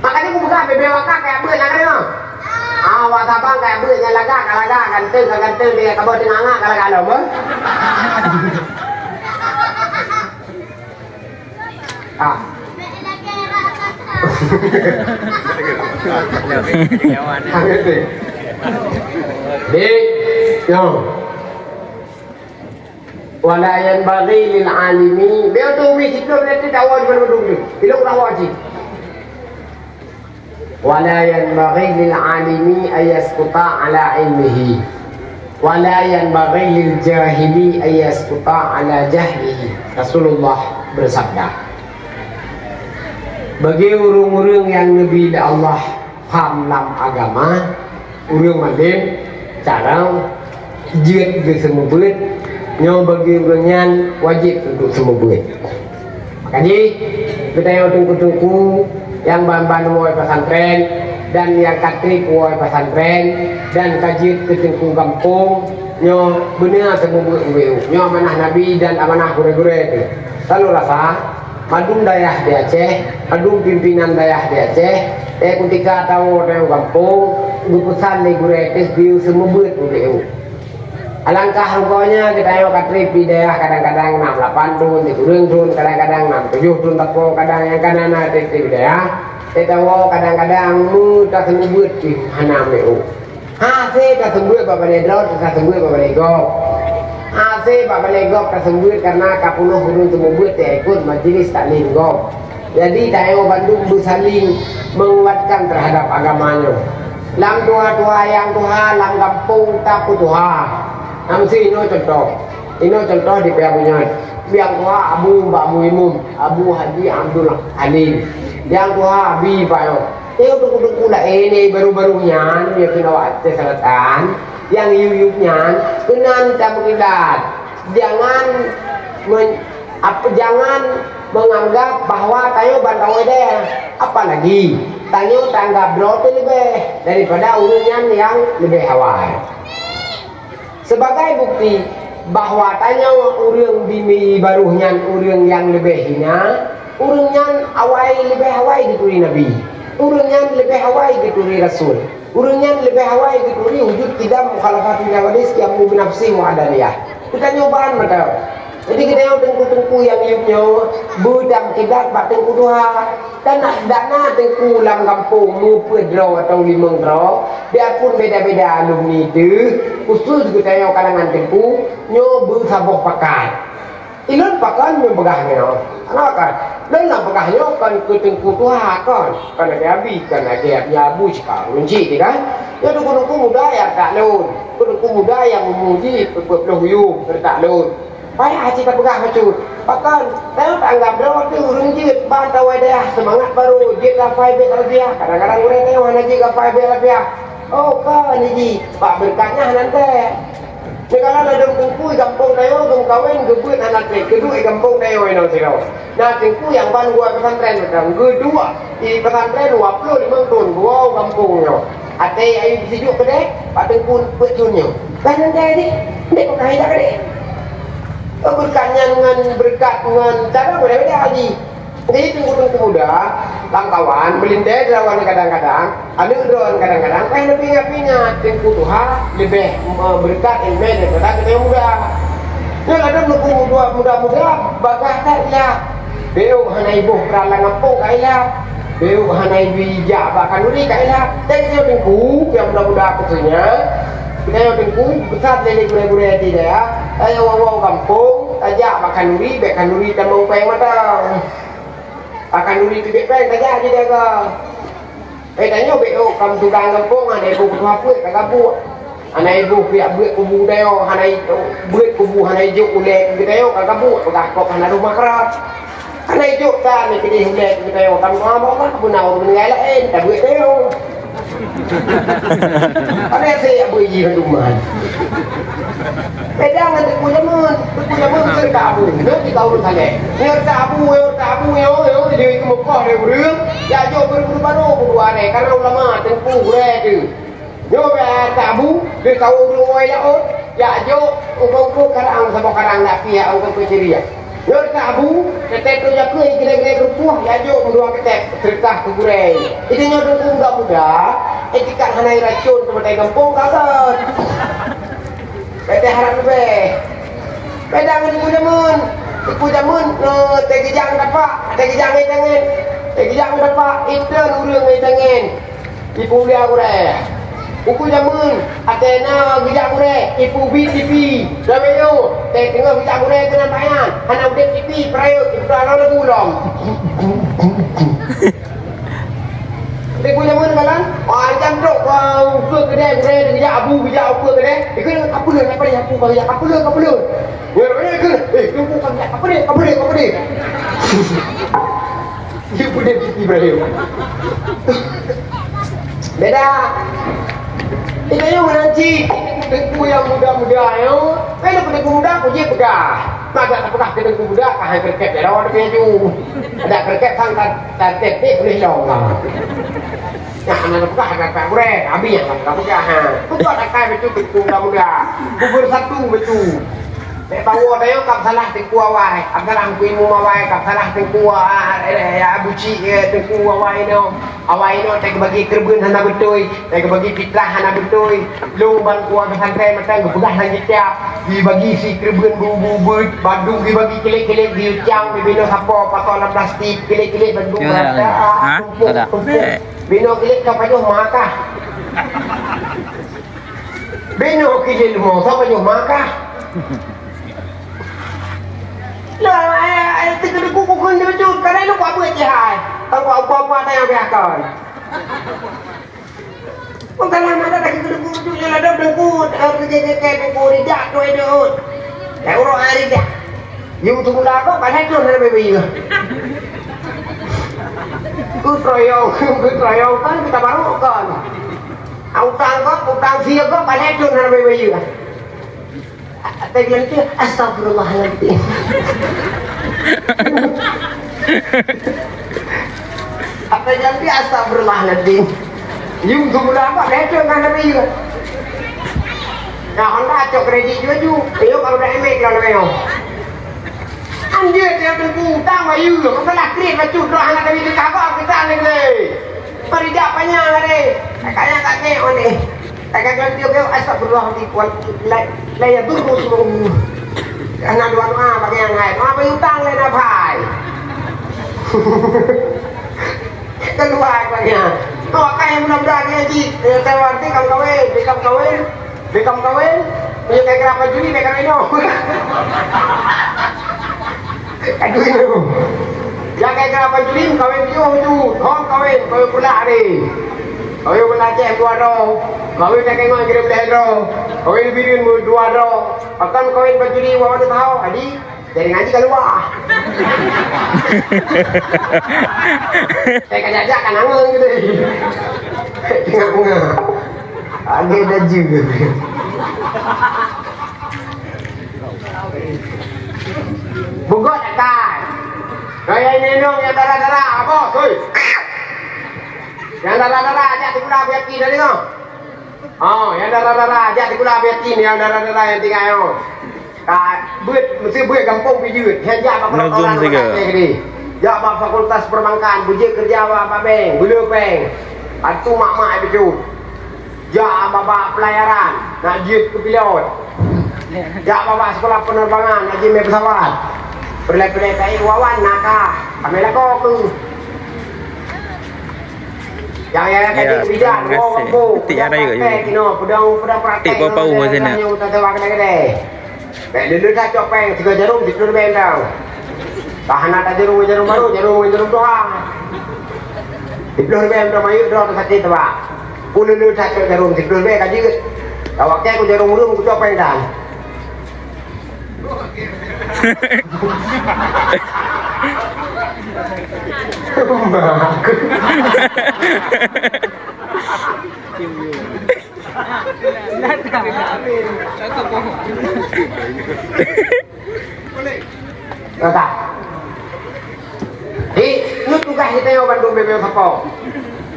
Makanya aku buka bebek wakak kayak apa nak kena? Ah, wak sabang kayak apa? Yang lagak, ka lagak, ganteng, ka ganteng, dia kabar tengah angak, ka lagak lom, eh? Ah. Di, yo. Wala yanbaghi lil alimi, bèk tu umi siplôh menit tu dakwah di mana tu. Ilok dakwah cit. Wala yanbaghi lil alimi ayaskuta ala ilmihi. Wala yanbaghi lil jahili ayaskuta ala jahlihi. Rasulullah bersabda, bagi ureuëng-ureuëng nyang neubi lé Allah pham lam agama, ureuëng malém, carông, jeuet geuseumeubeuet, nyoe bagi ureuëng nyan wajéb untuk seumeubeuet. Maka jih, geutanyoe teungku-teungku nyang ban-ban woe pesantren dan nyang ka trép woe pesantren dan ka jeuet keu teungku gampông, nyoe beuna seumeubeuet ubé-u. Nyoe amanah Nabi dan amanah gurée-gurée teuh. Lalu rasa, Mandum dayah di Aceh, mandum pimpinan dayah di Aceh, eh, kutika tawoe u gampông, geupeusan lé gurée teuh geuyue seumeubeuet ubé-u. Alangkah rugoe nyan geutanyoe ka trép di dayah kadang-kadang nam lapan thon, sikureueng thon, kadang-kadang nam tujoh thon, tapo kadang nyang ka na-na trép-trép di dayah, eh, tawoe kadang-kadang meutaseumeubeuet pih hana ubé-u. Hase taseumeubeuet bak balée droe, taseumeubeuet bak balée gob. Hase bak balée gob taseumeubeuet kareuna ka peunoh ureuëng seumeubeuet teuikot majlis taklim gob. Jadi, tanyoe bandum beusaling menguatkan terhadap agama nyoe. Lam tuha-tuha nyang tuha lam gampông tapeutuha. Nah, meusti inoe cuntoh. Inoe cuntoh di Paya Bunyot. Nyang tuha Abu Mbak Muimum, Abu Haji Abdul Halim. Nyang tuha Abi Bayo. Nyoe teungku-teungku laén nyang baru-baru nyan, nyoe keunoe Aceh Selatan, nyang yub-yub nyan, keunan tameukilat. Jangan men-, ap-, jangan menganggap bahwa tanyoe ban tawoe deh. Apalagi, tanyoe taanggap droe teuh leubeh daripada ureuëng nyan nyang leubeh awai. Sebagai bukti bahwa tanyoe ureuëng di mi baroh nyan ureuëng nyang leubeh hina, ureuëng nyan awai leubeh awai geuturi nabi, ureuëng nyan leubeh awai geuturi rasul, ureuëng nyan leubeh awai geuturi wujud kidam mukhalafatul hawadis, kiamu binafsi muadaniyah. Geutanyoe ban mata. Jadi geutanyoe teungku-teungku nyang yub nyoe, beudang kiblat bak teungku tuha. Dan na, dan na teungku lam gampông meupeuet droe atau limong droe, biarpun beda-beda alumni teuh, khusus geutanyoe kalangan teungku, nyoe beusaboh pakat. Ilôn pakon nyoe peugah nyoe. Kenapa kan? Lôn lam peugah nyoe kon keu teungku tuha kon. Kon lagée Abi, kon lagée Abi Abu cika ureuëng cit kan. Nyoe teungku-teungku muda nyang tak lôn. Teungku muda nyang umu jih peuet ploh yuem tak lôn. Payah cit tapeugah bacut. Pakon, tanyoe taanggap droe teuh ureuëng jeuet ban tawoe dayah seumangat barô jeuet kafai bèk rabiah. Kadang-kadang ureuëng tanyoe hana jeuet kafai bèk rabiah. Oh, ka ni jih, bak beureukat nyan hana teuntèe. Meukala ladôm teungku gampông tanyoe geumeukawen geubeuet hana trép, geuduek gampông tanyoe inong sidroe. Na teungku nyang ban geuwoe pesantren mantong, geuduek i pesantren dua ploh limong thon geuwoe gampông nyoe. Até ayue sijuek keudeh, bak teungku peuet thon nyoe. Kan teuntèe deh, ndék peukahi dak keudeh. Oh, beureukat nyan ngon beureukat ngon cara beubeda-beda jih. Jadi, teungku-teungku muda, lam kawan, meulintèe droe kadang-kadang, aneuk droe kadang-kadang, payah neupeuingat-peuingat, teungku tuha leubeh, eh, beureukat ileumèe daripada geutanyoe muda. Nyoe ladôm muda-muda, muda-muda, bagah ka ilap. Beuh hana iboh peurang lam gampông ka ilap. Beuh hana ibi jak bak khanuri ka ilap. Dan nyoe teungku, nyang muda-muda khususnya, kita nyoe teungku, besar lé gurée-gurée di dayah, ayo wawang gampông, tajak bak khanuri, bèk khanuri tamong péng mata. Bak khanuri teubiet péng tajak jidaga. Eh, tanyoe beuh, kam tukang gampông, hana iboh kubu peuet ka gabuek. Hana iboh piak beuet kubu tanyoe, hana i-, beuet kubu hana ijok ulée keu tanyoe ka gabuek, peugah kok hana rumoh keurah. Hana ijok tan keudeh ulée keu tanyoe, tam Allah beuna ureueng laén, tabeuet tanyoe. Hana se abui jih duman. Beda ngon teungku jameun. Teungku jameun keu tabu. Nyoe di kaum saleh. Nyoe tabu, nyoe tabu, nyoe, nyoe, di keumeukah lé ureueng. Ya jok buru-buru baru, buru aneh. Karena ulama teungku gurée tu. Nyoe bak tabu, di kaum ureueng wai laôt. Ya jok, ubang ku karang, saboh karang nak pihak, ubang ku ceria. Nyoe tabu, teutek tu jakeuh, gilée-gilée keurupuh, ya jok, meudua teutek, seudeukah keu gurée. Itu nyoe teungku muda-muda, etikat hana iracun, teumeutai gampông, gagat. Bèk teuharap leubeh. Beda ngon teungku jameun. Teungku jameun, eh, teugeujang tapak, teugeujang ngon tangen. Teugeujang tapak, iton ureueng ngon tangen. Ipulia gurée. Teungku jameun, ateueh na geujak gurée, ipubi tipi. Lawét nyoe, teuh teungoh geujak gurée keunan payan. Hana udeb tipi, peurayeuk, iputra lom lagu lom. Teungku jameun kalon, wah, jantok, wah, ukeue keudè, gurèe, geujak abu, geujak ukeue keudè. Ikheun, "Ka peuleueh, ka peuleueh, Teungku, ka peuleueh, ka peuleueh." Gurèe, gurèe, ikheun, "Eh, Teungku, ka peuleueh, ka peuleueh, ka peuleueh." Dia peuleueh Ibrahim. Beda. Itu yang menanti. Teungku yang muda-muda, ya. Kan teungku muda, kujak peugah. Maka tak peugah ke teungku muda, ka hai kerket, ya, lawan dia tu. Ada kerket, sang tak, tak, tak, tak, boleh hilang, lah. Nyan hana teupeugah, hana teupeugah gurèe, habéh nyan hana teupeugah, ha. Beutôi takai bacut teungku muda-muda. Bubur satu bacut. Bèk bawoe tanyoe kab salah teungku awai, kab salah teungku imum awai, kab salah teungku, ah, eh, ya, Abu Cik, eh, teungku awai nyoe. Awai nyoe teuh geubagi keureubeuen hana beutôi, teuh geubagi fitrah hana beutôi. Lôn ban keuluwarga pesantren mantong geupeugah lam kitab, dibagi si keureubeuen bu-bu beuet, bandum dibagi kilek-kilek, diucang, dibinoe sapo, pasoe lam plastik, kilek-kilek bandum rata, ha? Tumpuk, tumpuk. Binoe kilek ka pajoh ma kah? Binoe kilek leumo ka pajoh ma kah? Lah, eh, eh, teuka deungon kukheun bacut, kadang lupa buet jih hai. Tahu apa-apa tayang biarkan. Bukan lama dah lagi deungon bacut, yang ada deungon, eh, deungon, deungon, deungon, rijak tu, eh, deungon. Eh, urut, eh, rijak. Yum semula kok, pasal tu, ada baby. Ku troyong, ku troyong kan, kita baru kan. Utang kok, utang sia kok, pasal tu, ada baby. Apa bilang tu? Astagfirullahaladzim. Apa bilang tu? Astagfirullahaladzim. Yum semula apa? Betul kan, Nabi? Nah, Honda cok kredit juga tu. Ayo, kalau dah emek, kalau dah, ayo. Anjir, dia tu utang bayu. Masalah kredit, bacut, doh anak kami tu kagak, kita ni, ni. Perijak panjang tadi. Kaya tak kek, oh, ni. Takkan kalau dia kêu, "Astagfirullahaladzim, la, la yadurru ismuhu." Karena doa-doa bagi yang lain. Doa berhutang lain apa hai? Keluar banyak. Doa kan yang mudah-mudahan dia haji. Dia tahu arti kamu kawin, dia kamu kawin, dia kamu kawin. Punya kayak kenapa juli, dia kawin dong. Aduh, itu. Nyang keu keu lapan juli kawin piôh ju. Hom kawin, kawin pula ni. Kawin pula Aceh dua droe. Kawin nak kengok kira belah droe. Kawin Bireuen dua droe. Akan kawin bak juli wawan tahu. Adi, jadi ngaji keluar. Saya kajak-jak kan angon gitu. Tengok bunga. Agak dah juga. Beugöt akai. Gaya inong nyang dara-dara, bos, hoi. Nyang dara-dara, jak sikula beuyakin dah deungoe. Oh, nyang dara-dara, jak sikula beuyakin, nyang dara-dara nyang tinggai nyoe. Ka beuet, meusti beuet gampông pih jeuet. Nyang jak bak Nazum orang tiga. Macam ni. Jak bak Fakultas Perbankan, beujeuet keureuja bak, bak bank, beuleu bank. Bantu mak-mak ai beujeuet. Jak bak, bak pelayaran, nak jeuet keu pilot. Jak babah sekolah penerbangan, lagi mé pesawat. Peureulèe-peureulèe kayèe wawan na ka. Kami lakoe keuh. Nyang ya, ya, kaji bidan, terima kasih. Petik yang rayu juga. Kinoe, peudong, peudong praktek. Tik bau pau kinoe, sini. Nyang utak-utak kedai-kedai. Bèk lé-lé that cok péng, tiga jarum, siplôh ribèe mantong. Bah hana that jarum, jarum barô, jarum, jarum tuha. Siplôh ribèe mantong, mayuek droe sakét teubak. Ku lé-lé that cok jarum, siplôh ribèe ka jeuet. Awak kèe ku jarum ureueng, ku cok péng tan. Nah, tak. Di, nyoe tugaih geutanyoe bandum bèe-bèe sapo.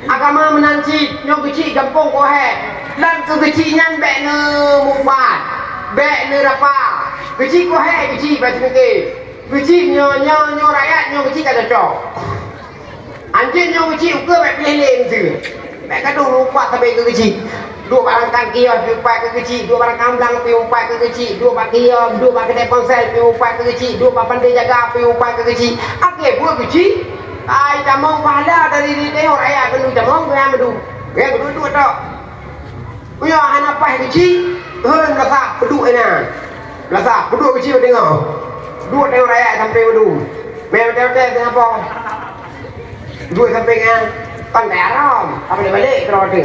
Agama meunan cit, nyoe geuchik gampông keuhai. Lam keu geuchik nyan bèk neumupat, bèk neurapa. Geuchik keuhai, geuchik bak ceumike. Geuchik nyoe, nyoe, nyoe rakyat, nyoe geuchik ka cocok. Anjeut nyoe geuchik ukeue bèk piléh lé miseue. Bèk gadôh lupa sabe keu geuchik. Duek bak rangkang kios piupat keu geuchik, duek bak rangkang blang piupat keu geuchik, duek bak kios, duek bak keudè ponsel piupat keu geuchik, duek bak pandai jaga piupat keu geuchik. Akhé buet geuchik, ai tamong pahala dari di tengok rakyat keuneuk tamong, geuya meudu. Geuya meudu duek tok. Uya hana paih geuchik, hei meurasa peuduek inan. Meurasa peuduek geuchik bak teungoh. Duek tengok rakyat sampai meudu. Mé watèe-watèe teungoh po. Duek sampai nyan, kan kaya haram. Apa dia balik ke rumah tu?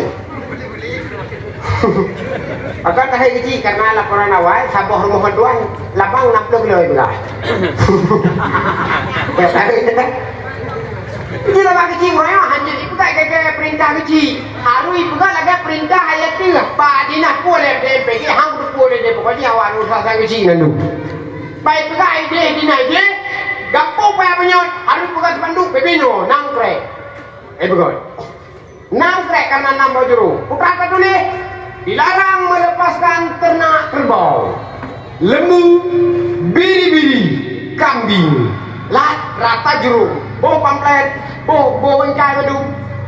Maka tahe geuchik karena laporan awai, saboh rumoh bantuan, lapang enam puluh kilo juga. Ya, tarik, ya. Itu lah bak geuchik, maya hanya dipeugah kaya perintah geuchik. Harus dipeugah lagèe perintah ayat tu. Pak Dinah pun lé D P G, hang tu pun lé D P G, pokok dia awak usaha geuchik nandu. Pai peugah idéh dina idéh, gampông payah meunyoe, harôh peugah sipanduk, bebe nyoe, nangkrek. Eh, beugöt. Nangkrek kana nam bak jurông. Peue ka tatuléh, dilarang melepaskan ternak kerbau, lembu, biri-biri, kambing. Lat rata jurông. Boh pamplet, boh, boh beuncai madu.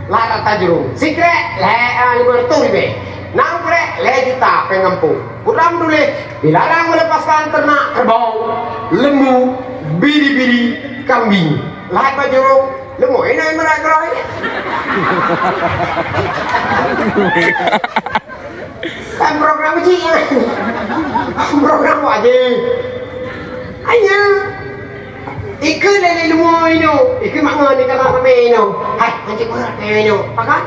Lat rata jurông. Sikrek, lhèe, ah, lima ratus ribèe. Nangkrek, lhèe juta péng gampông. Peue ka tatuléh, dilarang melepaskan ternak kerbau, lembu, biri-biri, kambing. Lahat bak jurông, leumô inan meurat keurôi. Kan program kecil. Program wajib. Hanya ikut dari leumô inoe, ikut makna ni kalau ramai inoe. Hai, hancik meurat inoe. Pakat?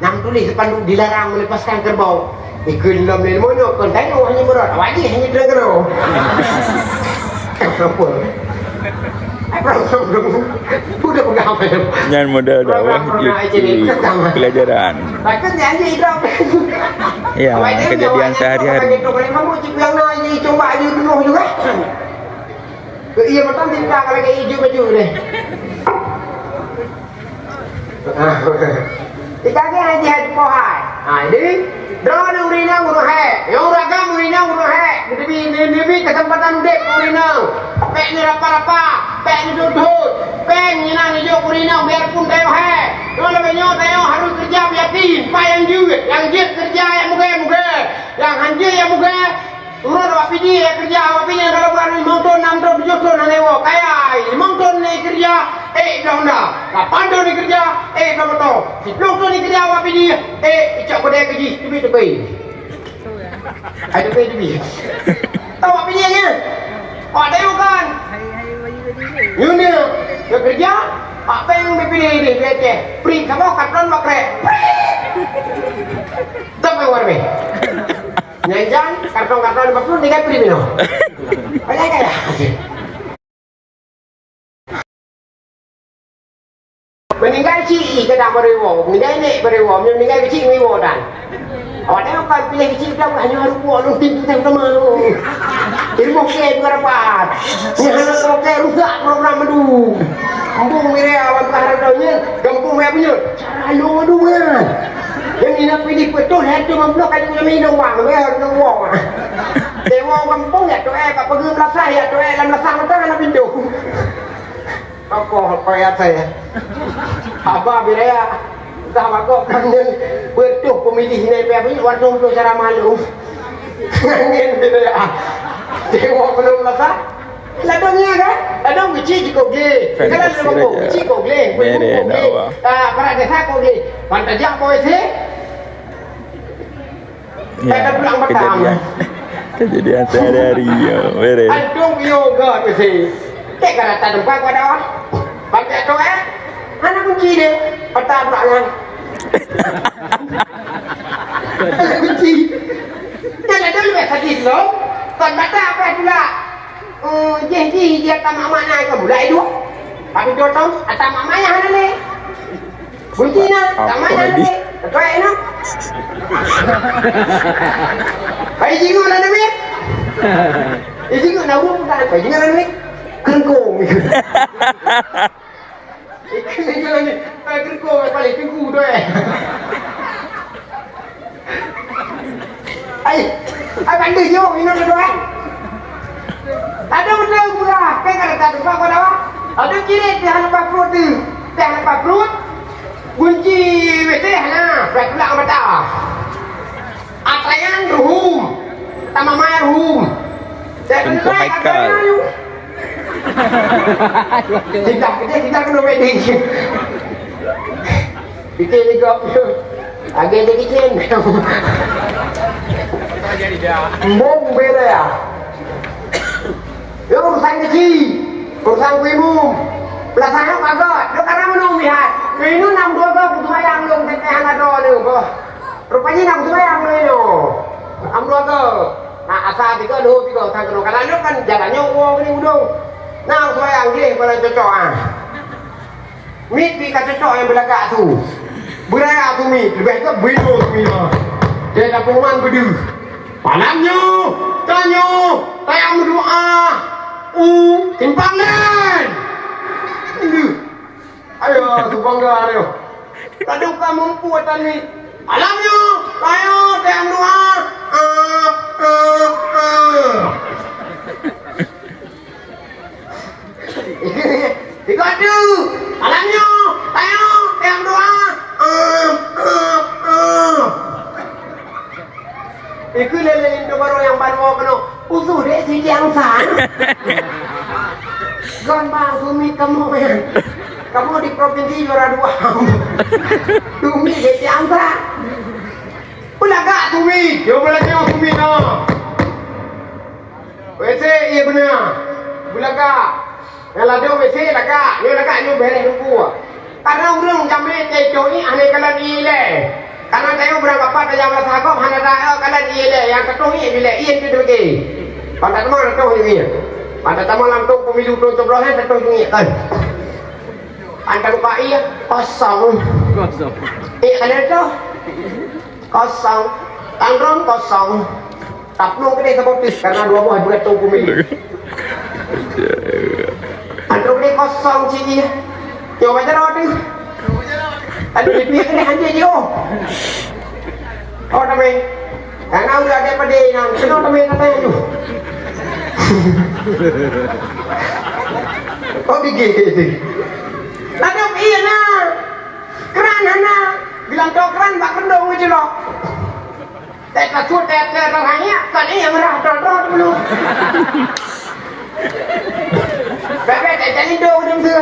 Nam tuléh sipanduk dilarang melepaskan kerbau. Ikheun lom lé meunoe kon tanyoe hana meurot, awak jih hana droe keudroe. Apa? Apa? Udah peugah apa ya? Nyan modal dakwah, program-program aja ni, YouTube, pegang. Pelajaran. Takkan dia aja hidup. Ya, awak jih kejadian awak jih sehari-hari. Pakai tu, pakai kamu, cik, yang na, cik, coba aja dulu juga. Iya, betul, kita kalau kayak hijau baju deh. Ikageng hai jihad poh hai. Ha, jadi, droeneuh ureueng inong ureueng hék, nyang ureueng agam ureueng inong ureueng hék. Geuteubi, neubi keuseumpatan udép keu ureueng inong. Bèk neurapa-rapa, bèk neudhôt-dhôt. Péng inan neujok keu ureueng inong biarpun tanyoe hék. Nyoe leubeh nyoe tanyoe harôh keureuja beuyakin. Pat nyang jeuet, nyang jeuet keureuja nyang mugèe-mugèe. Nyang han jeuet nyang mugèe, Turot awak Pidie nyang keureuja, awak Pidie nyang ka bulan limong thôn, nam thôn, tujoh thôn hana iwoe. Kaya, limong thôn lé keureuja, ék bloe honda. Lapan thôn lé keureuja, ék bloe moto. Siplôh thôn lé keureuja awak Pidie, ék icok keudè keu jih, teubiet teupi. Hai teupi, teupi. Tahu awak Pidie nyan? Awak Dayu kan? Nyoe nyoe, nyang keureuja, pak péng B P D deh, B C. Prit saboh karton bakrek. Prit! Teup nyang warna. Nyan jan, karton-karton lima puluh tinggai pri minoe. Banyak kaya. Meuninggai cik i kadang baru iwoe, meuninggai nek baru iwoe, meuninggai keuchik iwoe dan. Awak tengok kan pilih keuchik dah hanya harus buat lung tim tu sama. Ilmu ke bukan dapat. Ni hana tau ke rusak program madu. Embung mire awak harap dah nyen, gampung maya punya. Cara lo madu kan. Yang ni nak pilih betul, hai tu mampu kat tu kami dong wang, ya dong wang. Dewa gampông ya tu eh, bak peugeuh meulasah ya tu eh, lam lasah mata hana pintu. Tokoh koyak saya. Haba bila ya. Dah bagok kan nyen, betul pemilih ni pihak ni, warna tu cara malu. Angin bila ya. Tengok belum rasa. Ladang ni kan? Ladang kecil cukup gede. Kalau ladang kecil cukup gede. Merek dakwah. Ah, para desa cukup gede. Pantai jak boleh sih. Ya, kejadian, kejadian sehari-hari, ya, beres. Antum yoga tu sih. Tek ka rata tempat pada. Pakai tu, eh? Mana kunci dia? Patah pula kan? Kunci. Dia ada lebih sakit lo. Kon patah apa pula? Oh, jih, jih, dia tamak mana ke mulai dua. Tapi dua tahun, tamak mana hana leh. Kunci na, apa, tamak mana leh. Ketua na. Pai jingok na duit. Eh, jingok na urut bukan. Pai jingok na duit. Kengkong. Ikan ni, eh, keuko, eh, paling teungku tu, eh. Ai, ai, bandeh jom, minum tu, eh. Ada betul pula, kan kata tak tempat kau dah. Ada kiri, dia hana lepas perut tu. Dia hana lepas perut. Kunci W C hana, dah tulak mata. Atayan ruhum. Tamamai ruhum. Saya Tengku kenal Haikal. Atayan tu. Tidak, tidak, tidak kena wedding. Bikin ni kau. Agak jadi kecil. Embung beda ya. Ya, urusan kecil. Urusan kuimu. Pelasan apa kau? Lu karena menung lihat. Lu ini enam dua kau butuh ayam lu. Kita yang ada lu. Rupanya nak sumbayang mulai nyoe. Am dua go. Nah, asa tiga, dua tiga, sang keunoe. Kalau nyoe kan jalan nyoe, woe ni udong. Nah, sumbayang jih, paling cocok, ah. Mit pi ka cocok nyang beulagak tu. Beuraya tu mit, leubeh ke beuido tu mit. Dia dah pengumuman beudeuh. Malam nyoe, tanyoe, tayang meudoa. U, timpang lain. Aduh. Ayo, tu bangga ayo. Tadi bukan mampu tadi. Malam nyoe, ayo, tayang doa. Ah, ah, ah. Tiga tu. Malam nyoe, ayo, tayang doa. Ah, ah, ah. Iku lé-lé linto barô nyang ban woe keunoe. Usus dek si Jiang San. Gon bang sumi kamoe nyan. Kamoe di provinsi juara dua. Sumi dek Jiang San. Beulagak sumi. Yo beulagak sumi no. W C iya beuna. Beulagak. Nyang ladôm W C lagak, nyoe lagak nyoe bèrèh teungku. Karena ureueng jamé teuh ié hana kalon ié ilèe. Karena tanyoe beurangkapat tajak beulasah gob hana ta-, eh, kalon ié ilèe, nyang teuh ié bilèe, ié teuh teuke. Ban tateumé teuh ié. Ban tateumé lam thôn pemilu thôn coblosan teuh ié kan. Ban tabuka ié kosong. Kosong. Eh, ada tu. Kosong. Tanggrong kosong. Taplueng keudeh saboh pih, karena dua buah buet tu bumi. Antroe keudeh kosong cit jih. Nyoe bak jaroe teuh. Aduh, dipiek keudeh hanjeuet jih, oh. Oh, tamé. Karena udah ada pade nang, kena tamé kata tu. Oh, gigit. Lalu iya na. Keran hana. Bilang tu keran bak kendong aja lo. Tét kasut, tét, tét, tét, hanya, kan iya merah, trot, trot dulu. Bèk, bèk, tét, tét, indo, udah mesti.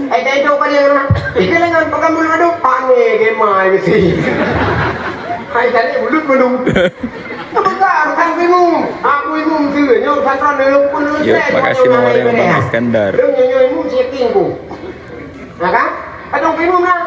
Eh, tét, indo, kan iya merah. Itu dengan pegang bulu madu, panik, gemai, mesti. Hai, tadi mulut belum. Bukan, bukan bingung. Aku bingung tu. Nyo, santran dulu pun dulu, Yo, tét, makasih, nyo, Mama nyo, Rema, nyo, Bang Iskandar. Dong, nyo, nyo, ibu, cik, tinggu. Nah, kan? Kadang bingung, nah.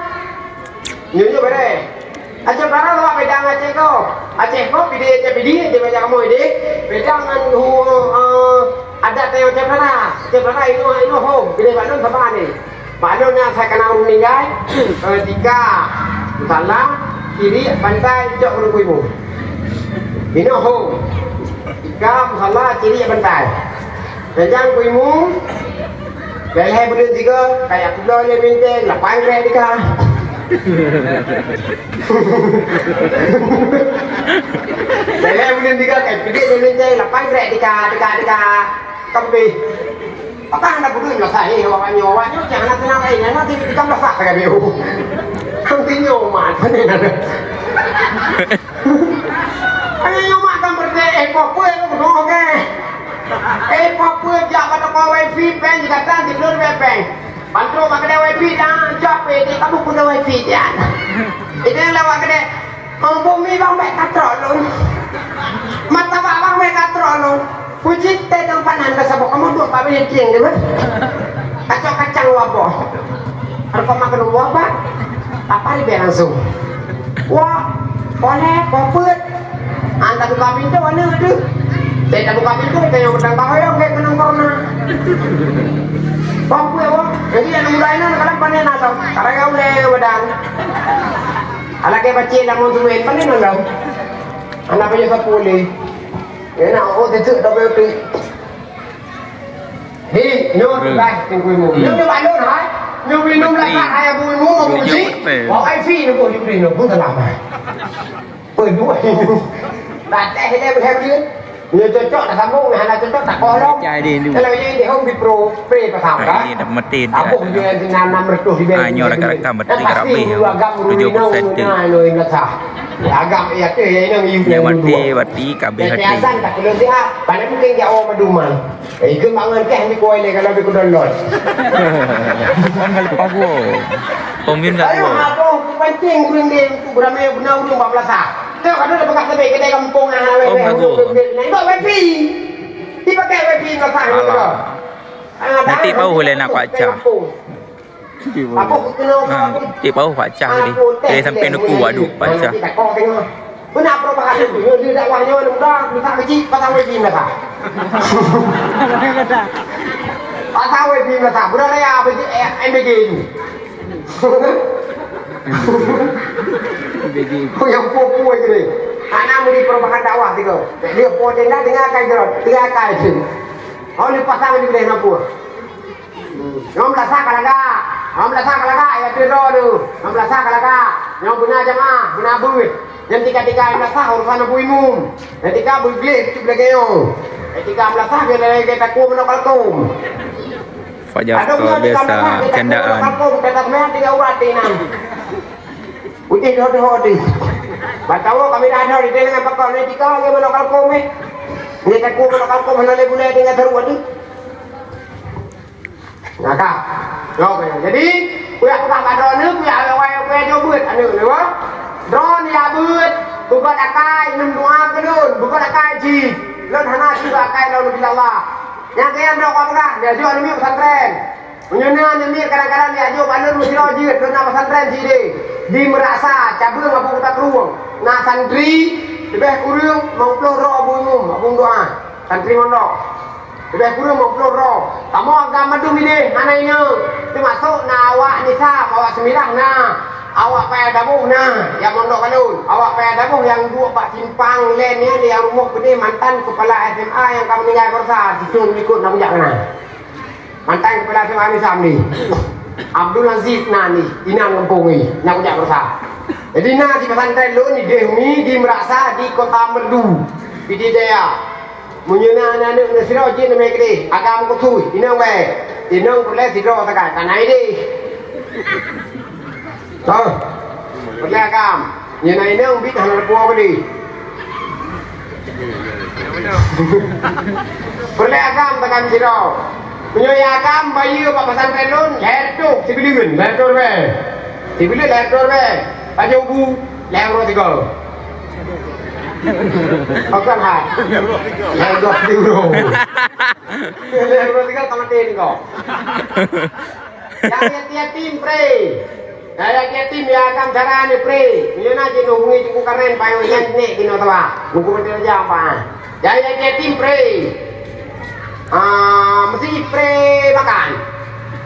Nyoe, nyoe bèrèh. Aceh Utara lawak beda ngon Aceh Gob. Aceh Gob pidie, Aceh pidie, Aceh macam kamoe deh. Beda ngon hu-, eh, adat Aceh Utara. Aceh Utara inoe, inoe hom. Pidie bak lôn saban ni. Bak lôn na asai kana ureueng ninggai. Eh, tika, musala, kiri, pantai, cok ureueng kuibu. Inoe hom. Tika, musala, kiri, pantai. Janjang kuimu, lhèe-lhèe buleuen sigoe, kaya pulo lé minteng, lapan grek tika. Lhèe-lhèe buleuen sigoe, kaya pidie lé minteng, lapan grek tika, tika, tika. Tapi, apakah anak buleuen lah sahih awak nyoe, awak nyoe jangan nak tenang lain, yang nanti kita belah sah kaya dia. Nanti nyoe mat, mana ada. Ayo nyoe mat kan berarti, eh, kok kue lu, oke. Eh, peue-peue jak bak toko wifi, péng jikatan siplôh ribèe péng. Ban trôk bak keudè wifi dan jak pih di kamoe pun ada wifi nyan. Itu yang lewat keudè. Hông bumi bang bèk katrok lôn. Martabak bang bèk katrok lôn. Puji teh dong panan ka saboh kamoe duek bak bilik tieng tu. Kacok kacang waboh. Rukok makan buah apa? Apa ribèe langsung. Wah, boleh, bopet. Anta buka pintu, mana tu? Saya tak buka pintu, kita yang pedang bahaya, kayak kenang corona. Bopet, wah. Jadi yang muda ini, kalau panen atau, karena kau leh, badan. Alakée pacé lamon suet, pane nang dam. Anak payah sapu lé. Enak, oh, teucek dah beutôi. Hi, nyoe tugas Teungku Imum. Nyoe nyoe balon hai. Nyoe minum lah hai Abu Imum, Abu Ji. Wah, ai fi ni pun diberi nyoe pun telah. Perdua. Dah teh dia berhenti. Nyoe cocok dah sambung, hana cocok dah koh lom. Jadi lu. Kalau ye di home di pro, pre pasang kan. Ini dah mati dah. Abang dia di enam ratus di. Ah, nyoe rakan-rakan mati karab bih. Tujuh persen tu. Nah, nyoe ingat sah. Ya agak ya tu ya ini. Dia mati, mati kabeh hati. Biasa tak perlu sihat. Pada mungkin dia awak meduman. Eh, ikut bangun teh ni kuai le kalau dia kudon lot. Bukan kalau pagu. Pemimpin kat gua. Aku penting urang dia beramai benar urang empat belas ah. Tengok ada dah bekas lebih kedai kampung ah. Oh, bagus. Tengok wifi. Dipakai wifi masak ni. Alah. Nanti bau boleh nak pacah. Aku kena. Ha, nanti bau pacah ni. Boleh sampai nuku waduk pacah. Beuna perubahan tu. Nyoe di dakwah nyoe muda, bisa kecil, pasal wifi masak. Pasal wifi masak. Budak raya apa je, eh, M B G tu. Yang pupu aja ni. Anak mudi perubahan dakwah tiga. Dia pun dia nak dengar kai jerot, dengar kai tu. Oh, ni pasang ni boleh nampak. Nyoe meulasa ka lagak. Nyoe meulasa ka lagak, ya tu droe tu. Nyoe meulasa ka lagak. Nyoe beuna jamaah, beuna beuet. Nyang tiga-tiga meulasa urusan Abu Imum. Nyang tiga beugleh cup lagèe nyoe. Nyang tiga meulasa biar lagèe takue meunoe kalkom. Fajar biasa candaan. Kata semayang tiga urat di enam. Putih doh-doh di. Batawa kami dah ada di dengan pakon ni tiga lagi meunoe kalkom eh. Ni takue meunoe kalkom hana lé bulai dengan seru tadi. Nah, ka. Jadi, kuyak peugah bak droeneuh, kuyak awai, kuyak jok beuet aneuk neuh, wah. Droeneuh ya beuet, beugot akai, neum doa keu lôn, beugot akai jih. Lôn hana cuba akai lôn bila Allah. Nyang keu nyan droe ka peugah, dia jok aneuk miet pesantren. Meunyoe na aneuk miet kadang-kadang dia jok bak lôn meusidroe jeuet, lôn na pesantren sideh. Di Meurasa, cabeueng Abu Kuta Krueng. Na santri, leubeh kureueng limong ploh droe Abu Imum, Abu doa. Santri mondok. Leubeh kureueng limong ploh droe. Kamoe agam mandum ideh hana inong. Teumasok na awak nisab, awak seumirah na. Awak paya daboh na, nyang mondok balon. Awak paya daboh nyang duek bak simpang lé nyan nyang rumoh keudeh mantan kepala S M A nyang ka meuninggai baroesa, sithôn likot na kujak keunan. Mantan kepala S M A nisab ni. Abdul Aziz na ni, inan gampông ni, na kujak baroesa. Jadi na di pesantren lôn ideh mi di Meurasa di Kota Merdu, Pidie Jaya. Meunyoe na aneuk-aneuk sidroe jeuet leumeh keudeh, agam kutui, inong bèe. Inong peureulèe sidroe sagai, ka na ideh. Toh. Peureulèe agam. Nyoe na inong bit hana leupue keudeh. Peureulèe agam sagai sidroe. Meunyoe ya agam bayeue bak pesantren lôn, lhèe reutôh sibuleuen, lhèe reutôh ribèe. Sibuleuen lhèe reutôh ribèe. Pajoh bu, lhèe uroe tiga. Bukan hai. Lhèe uroe tiga. Lhèe uroe tiga ka maté ni kau. Nyang yatim-yatim pre. Nyang yatim-yatim ya agam cara ni pre. Nyoe na jih hubungi Teungku Karen payoh nyan nek keunoe tuha. Buku menteri raja apa? Nyang yatim-yatim pre. Ah, mesti pre makan.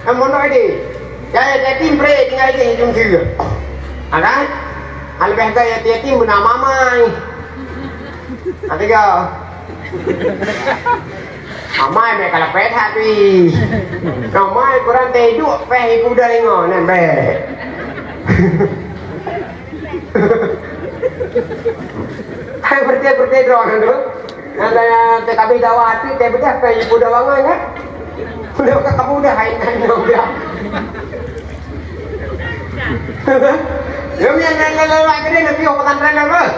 Kan mondok ideh. Nyang yatim pre tinggai ideh ujong sieu. Ha kan? Ha leubeh gèt yatim-yatim beuna mamai. Ha tiga. Amai bèk ka lapèe that pih. Amai kurang teuduek pèh ibu dah ingat nyan bèk. Hai berarti berarti droe tu. Nyan teuka bih dakwah tu teubeudôh pèh ibu dah bangai kan. Udah ka kamu dah hai nyan dah. Lôn nyang lôn lôn lôn lôn lôn lôn lôn lôn lôn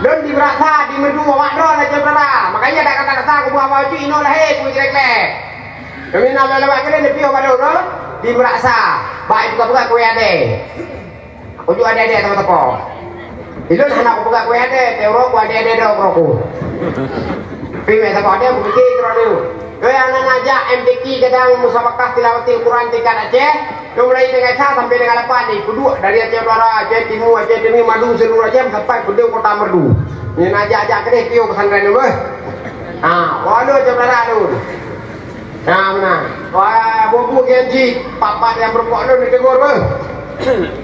lôn di Meurasa, di Merdu, awak droe laju rara. Makanya ada kata-kata Buah baju inoe lahé, kui krek-krek. Kami na lewat keunan, neupiôh balon, di Meurasa. Bak itu ka peugah kueh adé. Ujuk adé-adé teuma teuko. Ilôn hana kupeugah kueh adé, teuh uroe ku adé-adé droe keudroe ku. Tapi mé saboh adé, kupike keudroe nyoe. Keu nyang na jak M T Q kadang musabakah tilawatil Quran tingkat Aceh, nyoe mulai dengan sa sampai dengan lapan ni, peuduek dari Aceh Utara, Aceh Timu, Aceh Demi, Madu, seluruh Aceh sampai peudeueng Kota Merdu. Nyoe na jak-jak keudeh piôh pesantren nyoe beuh. Ha, walau Aceh Utara tu. Nah, meunan. Wah, bu-bu Kiai Haji, pat-pat nyang meureumpok lôn neutegur beuh.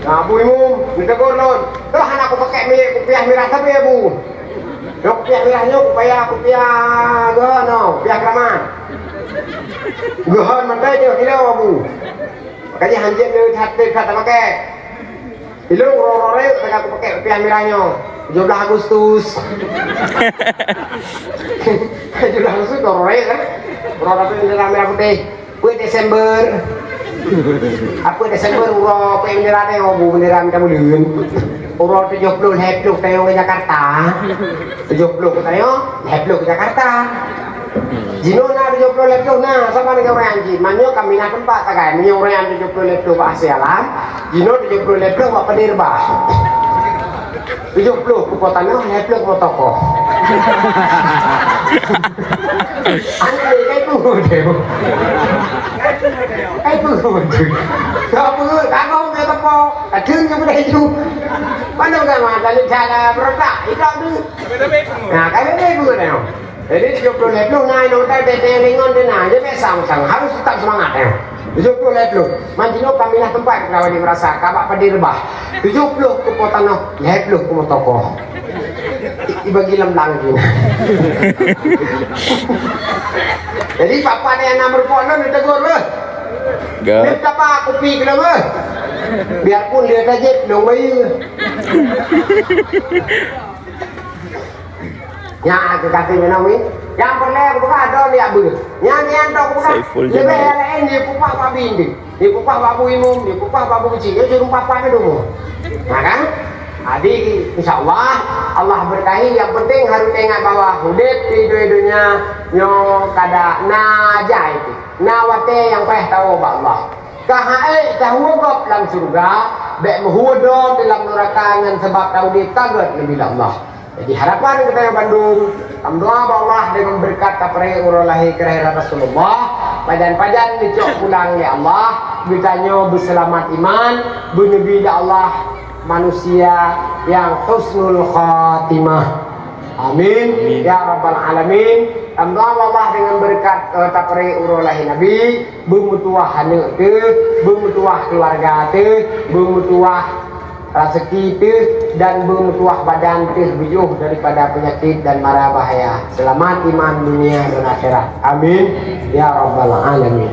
Nah, Bu Imum, neutegur lôn. Toh hana kupakèk mi-, kupiah mirah sabe, Bu. Toh kupiah mirah nyoe, kupiah, kupiah geuhon, oh, kupiah keuramat. Geuhon mantong jeuh kilo, Bu. Makajih hanjeuet lé that-that that tapakèk. Ilôn uroe-uroe rayek ka kupakèk kupiah mirah nyoe. Tujoh blaih Agustus. Tujoh blaih Agustus uroe rayek kan? Uroe dapet bendera mirah putéh. Peuet Desember. Apa Desember uroe peuet bendera teh, uroe bu bendera minta buleuen. Uroe tujoh ploh lhèe ploh tayong keu Jakarta. Tujoh ploh tayong, lhèe ploh keu Jakarta. Jinoe na tujoh ploh lhèe ploh na, saban ngon ureueng jih. Meunyoe ka minah teumpat sagai, meunyoe ureueng tujoh ploh lhèe ploh bak Asia Alam, jinoe tujoh ploh lhèe ploh bak Padé Reubah. Tujoh ploh keu po tanoh, lhèe ploh keu po toko. Aneuk lé kai peue deh. Kai peue deh. Ka peue, ka gom ka teupok, ka theun ka peudeh ju. Mana ka mah, ka leucah dah berotak, ikau tu. Nah, ka lé peue deh. Jadi tujoh ploh lhèe ploh na inong tai teuh lingon teuh na, jadi biasa mantong harus tetap semangat ya. Tujoh ploh lhèe ploh. Man jinoe ka minah teumpat keu awak di Meurasa, ka bak Padé Reubah. Tujoh ploh keu po tanoh, lhèe ploh keu po toko. I-, ibagi lam blang jih. Jadi papa ni anak meureumpok lôn neutegur beuh. Gak. Neuh tapa kupi keu lôn beuh. Biarpun dia tajét lôn bayeue. Nyan keu kaki meunan weh. Nyang peureulèe kupeugah droe liak beuh. Nyan, nyan droe kupeugah. Saiful leubeh Jamil. Nyang laén di pupah babi deuh. Di pupah babu imum, di pupah babu keuchik. Nyoe jeuet papa meudumo. Nah kan? Jadi, insya Allah, Allah berkahi. Yang penting harus ingat bahwa udép di donya nyoe kada na jai pih. Na watèe nyang payah tawoe bak Allah. Ka han ék tahueh gob lam syeuruga, bèk meuhueh droe teuh lam nuraka ngon sabab taudép ka gèt neubi lé Allah. Jadi harapan geutanyoe bandum, alhamdulillah bak Allah deungon beureukat tapeurayek uroe lahé keulahiran Rasulullah, pajan-pajan geucok pulang lé Allah, geutanyoe beuseulamat iman, beuneubi lé Allah manusia nyang husnul khatimah. Amin. Amin. Ya rabbal alamin. Alhamdulillah bak Allah deungon beureukat, eh, tapeurayek uroe lahé Nabi, beumeutuwah aneuk teuh, beumeutuwah keuluwarga teuh, beumeutuwah raseuki teuh, dan beumeutuwah badan teuh beujôh daripada peunyakét dan mara bahaya. Seulamat iman dunia dan akhirat. Amin ya rabbal alamin.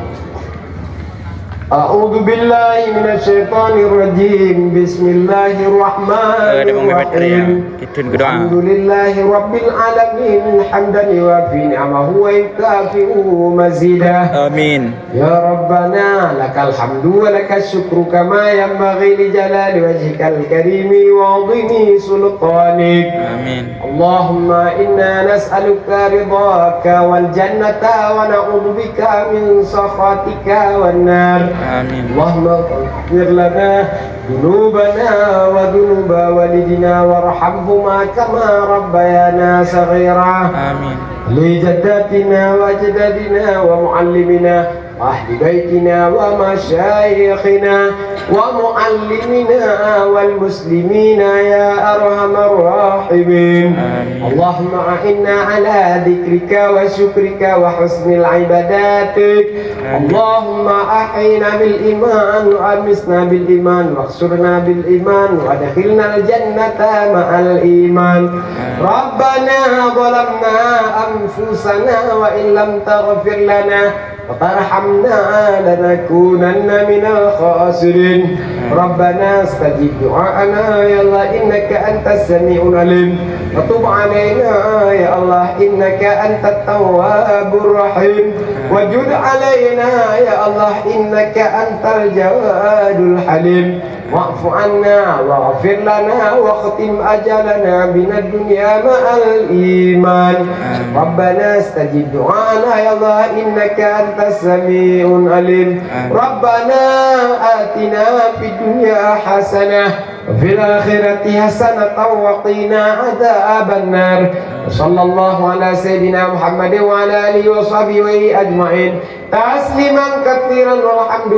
A'udzu billahi minasy syaithanir rajim. Bismillahirrahmanirrahim. Eh, ada bang baterai ya. Itu kedua. Alhamdulillahi rabbil alamin. Hamdan yuwafi ni'amahu wa yukafi'u mazidah. Amin. Ya Rabbana, lakal hamdu wa lakasy syukru kama yanbaghi li jalali wajhikal karimi wa 'azimi sultanik. Amin. Allahumma inna nas'aluka ridhaka wal jannata wa na'udzubika min sakhatika wan nar. Amin. Allahumma ighfir lana dzunubana wa dzunuba walidina warhamhuma kama rabbayana shaghira. Amin. Li jaddatina wa ajdadina wa muallimina wa ahli baitina wa masyayikhina wa muallimina wal muslimina ya arhamar rahimin. Amin. Allahumma a'inna ala dzikrika wa syukrika wa husnil ibadatik. Amin. Allahumma ahyina bil iman wa amitna bil iman wa ahsyurna bil iman wa adkhilnal jannata ma'al iman. Amin. Rabbana zalamna anfusana wa illam taghfir lana wa tarhamna lanakunanna minal khasirin. Rabbana stajib du'aana ya Allah innaka antas sami'ul alim. وتب علينا يا الله إنك أنت التواب الرحيم. وجد علينا يا الله إنك أنت الجواد الحليم. واعف عنا واغفر لنا واختم أجلنا من الدنيا مع الإيمان. آمين. ربنا استجب دعانا يا الله إنك أنت السميع العليم. آمين. ربنا آتنا في الدنيا حسنة وفي الآخرة حسنة وقنا عذاب النار. وصلى الله على سيدنا محمد وعلى آله وصحبه أجمعين. تسليما كثيرا والحمد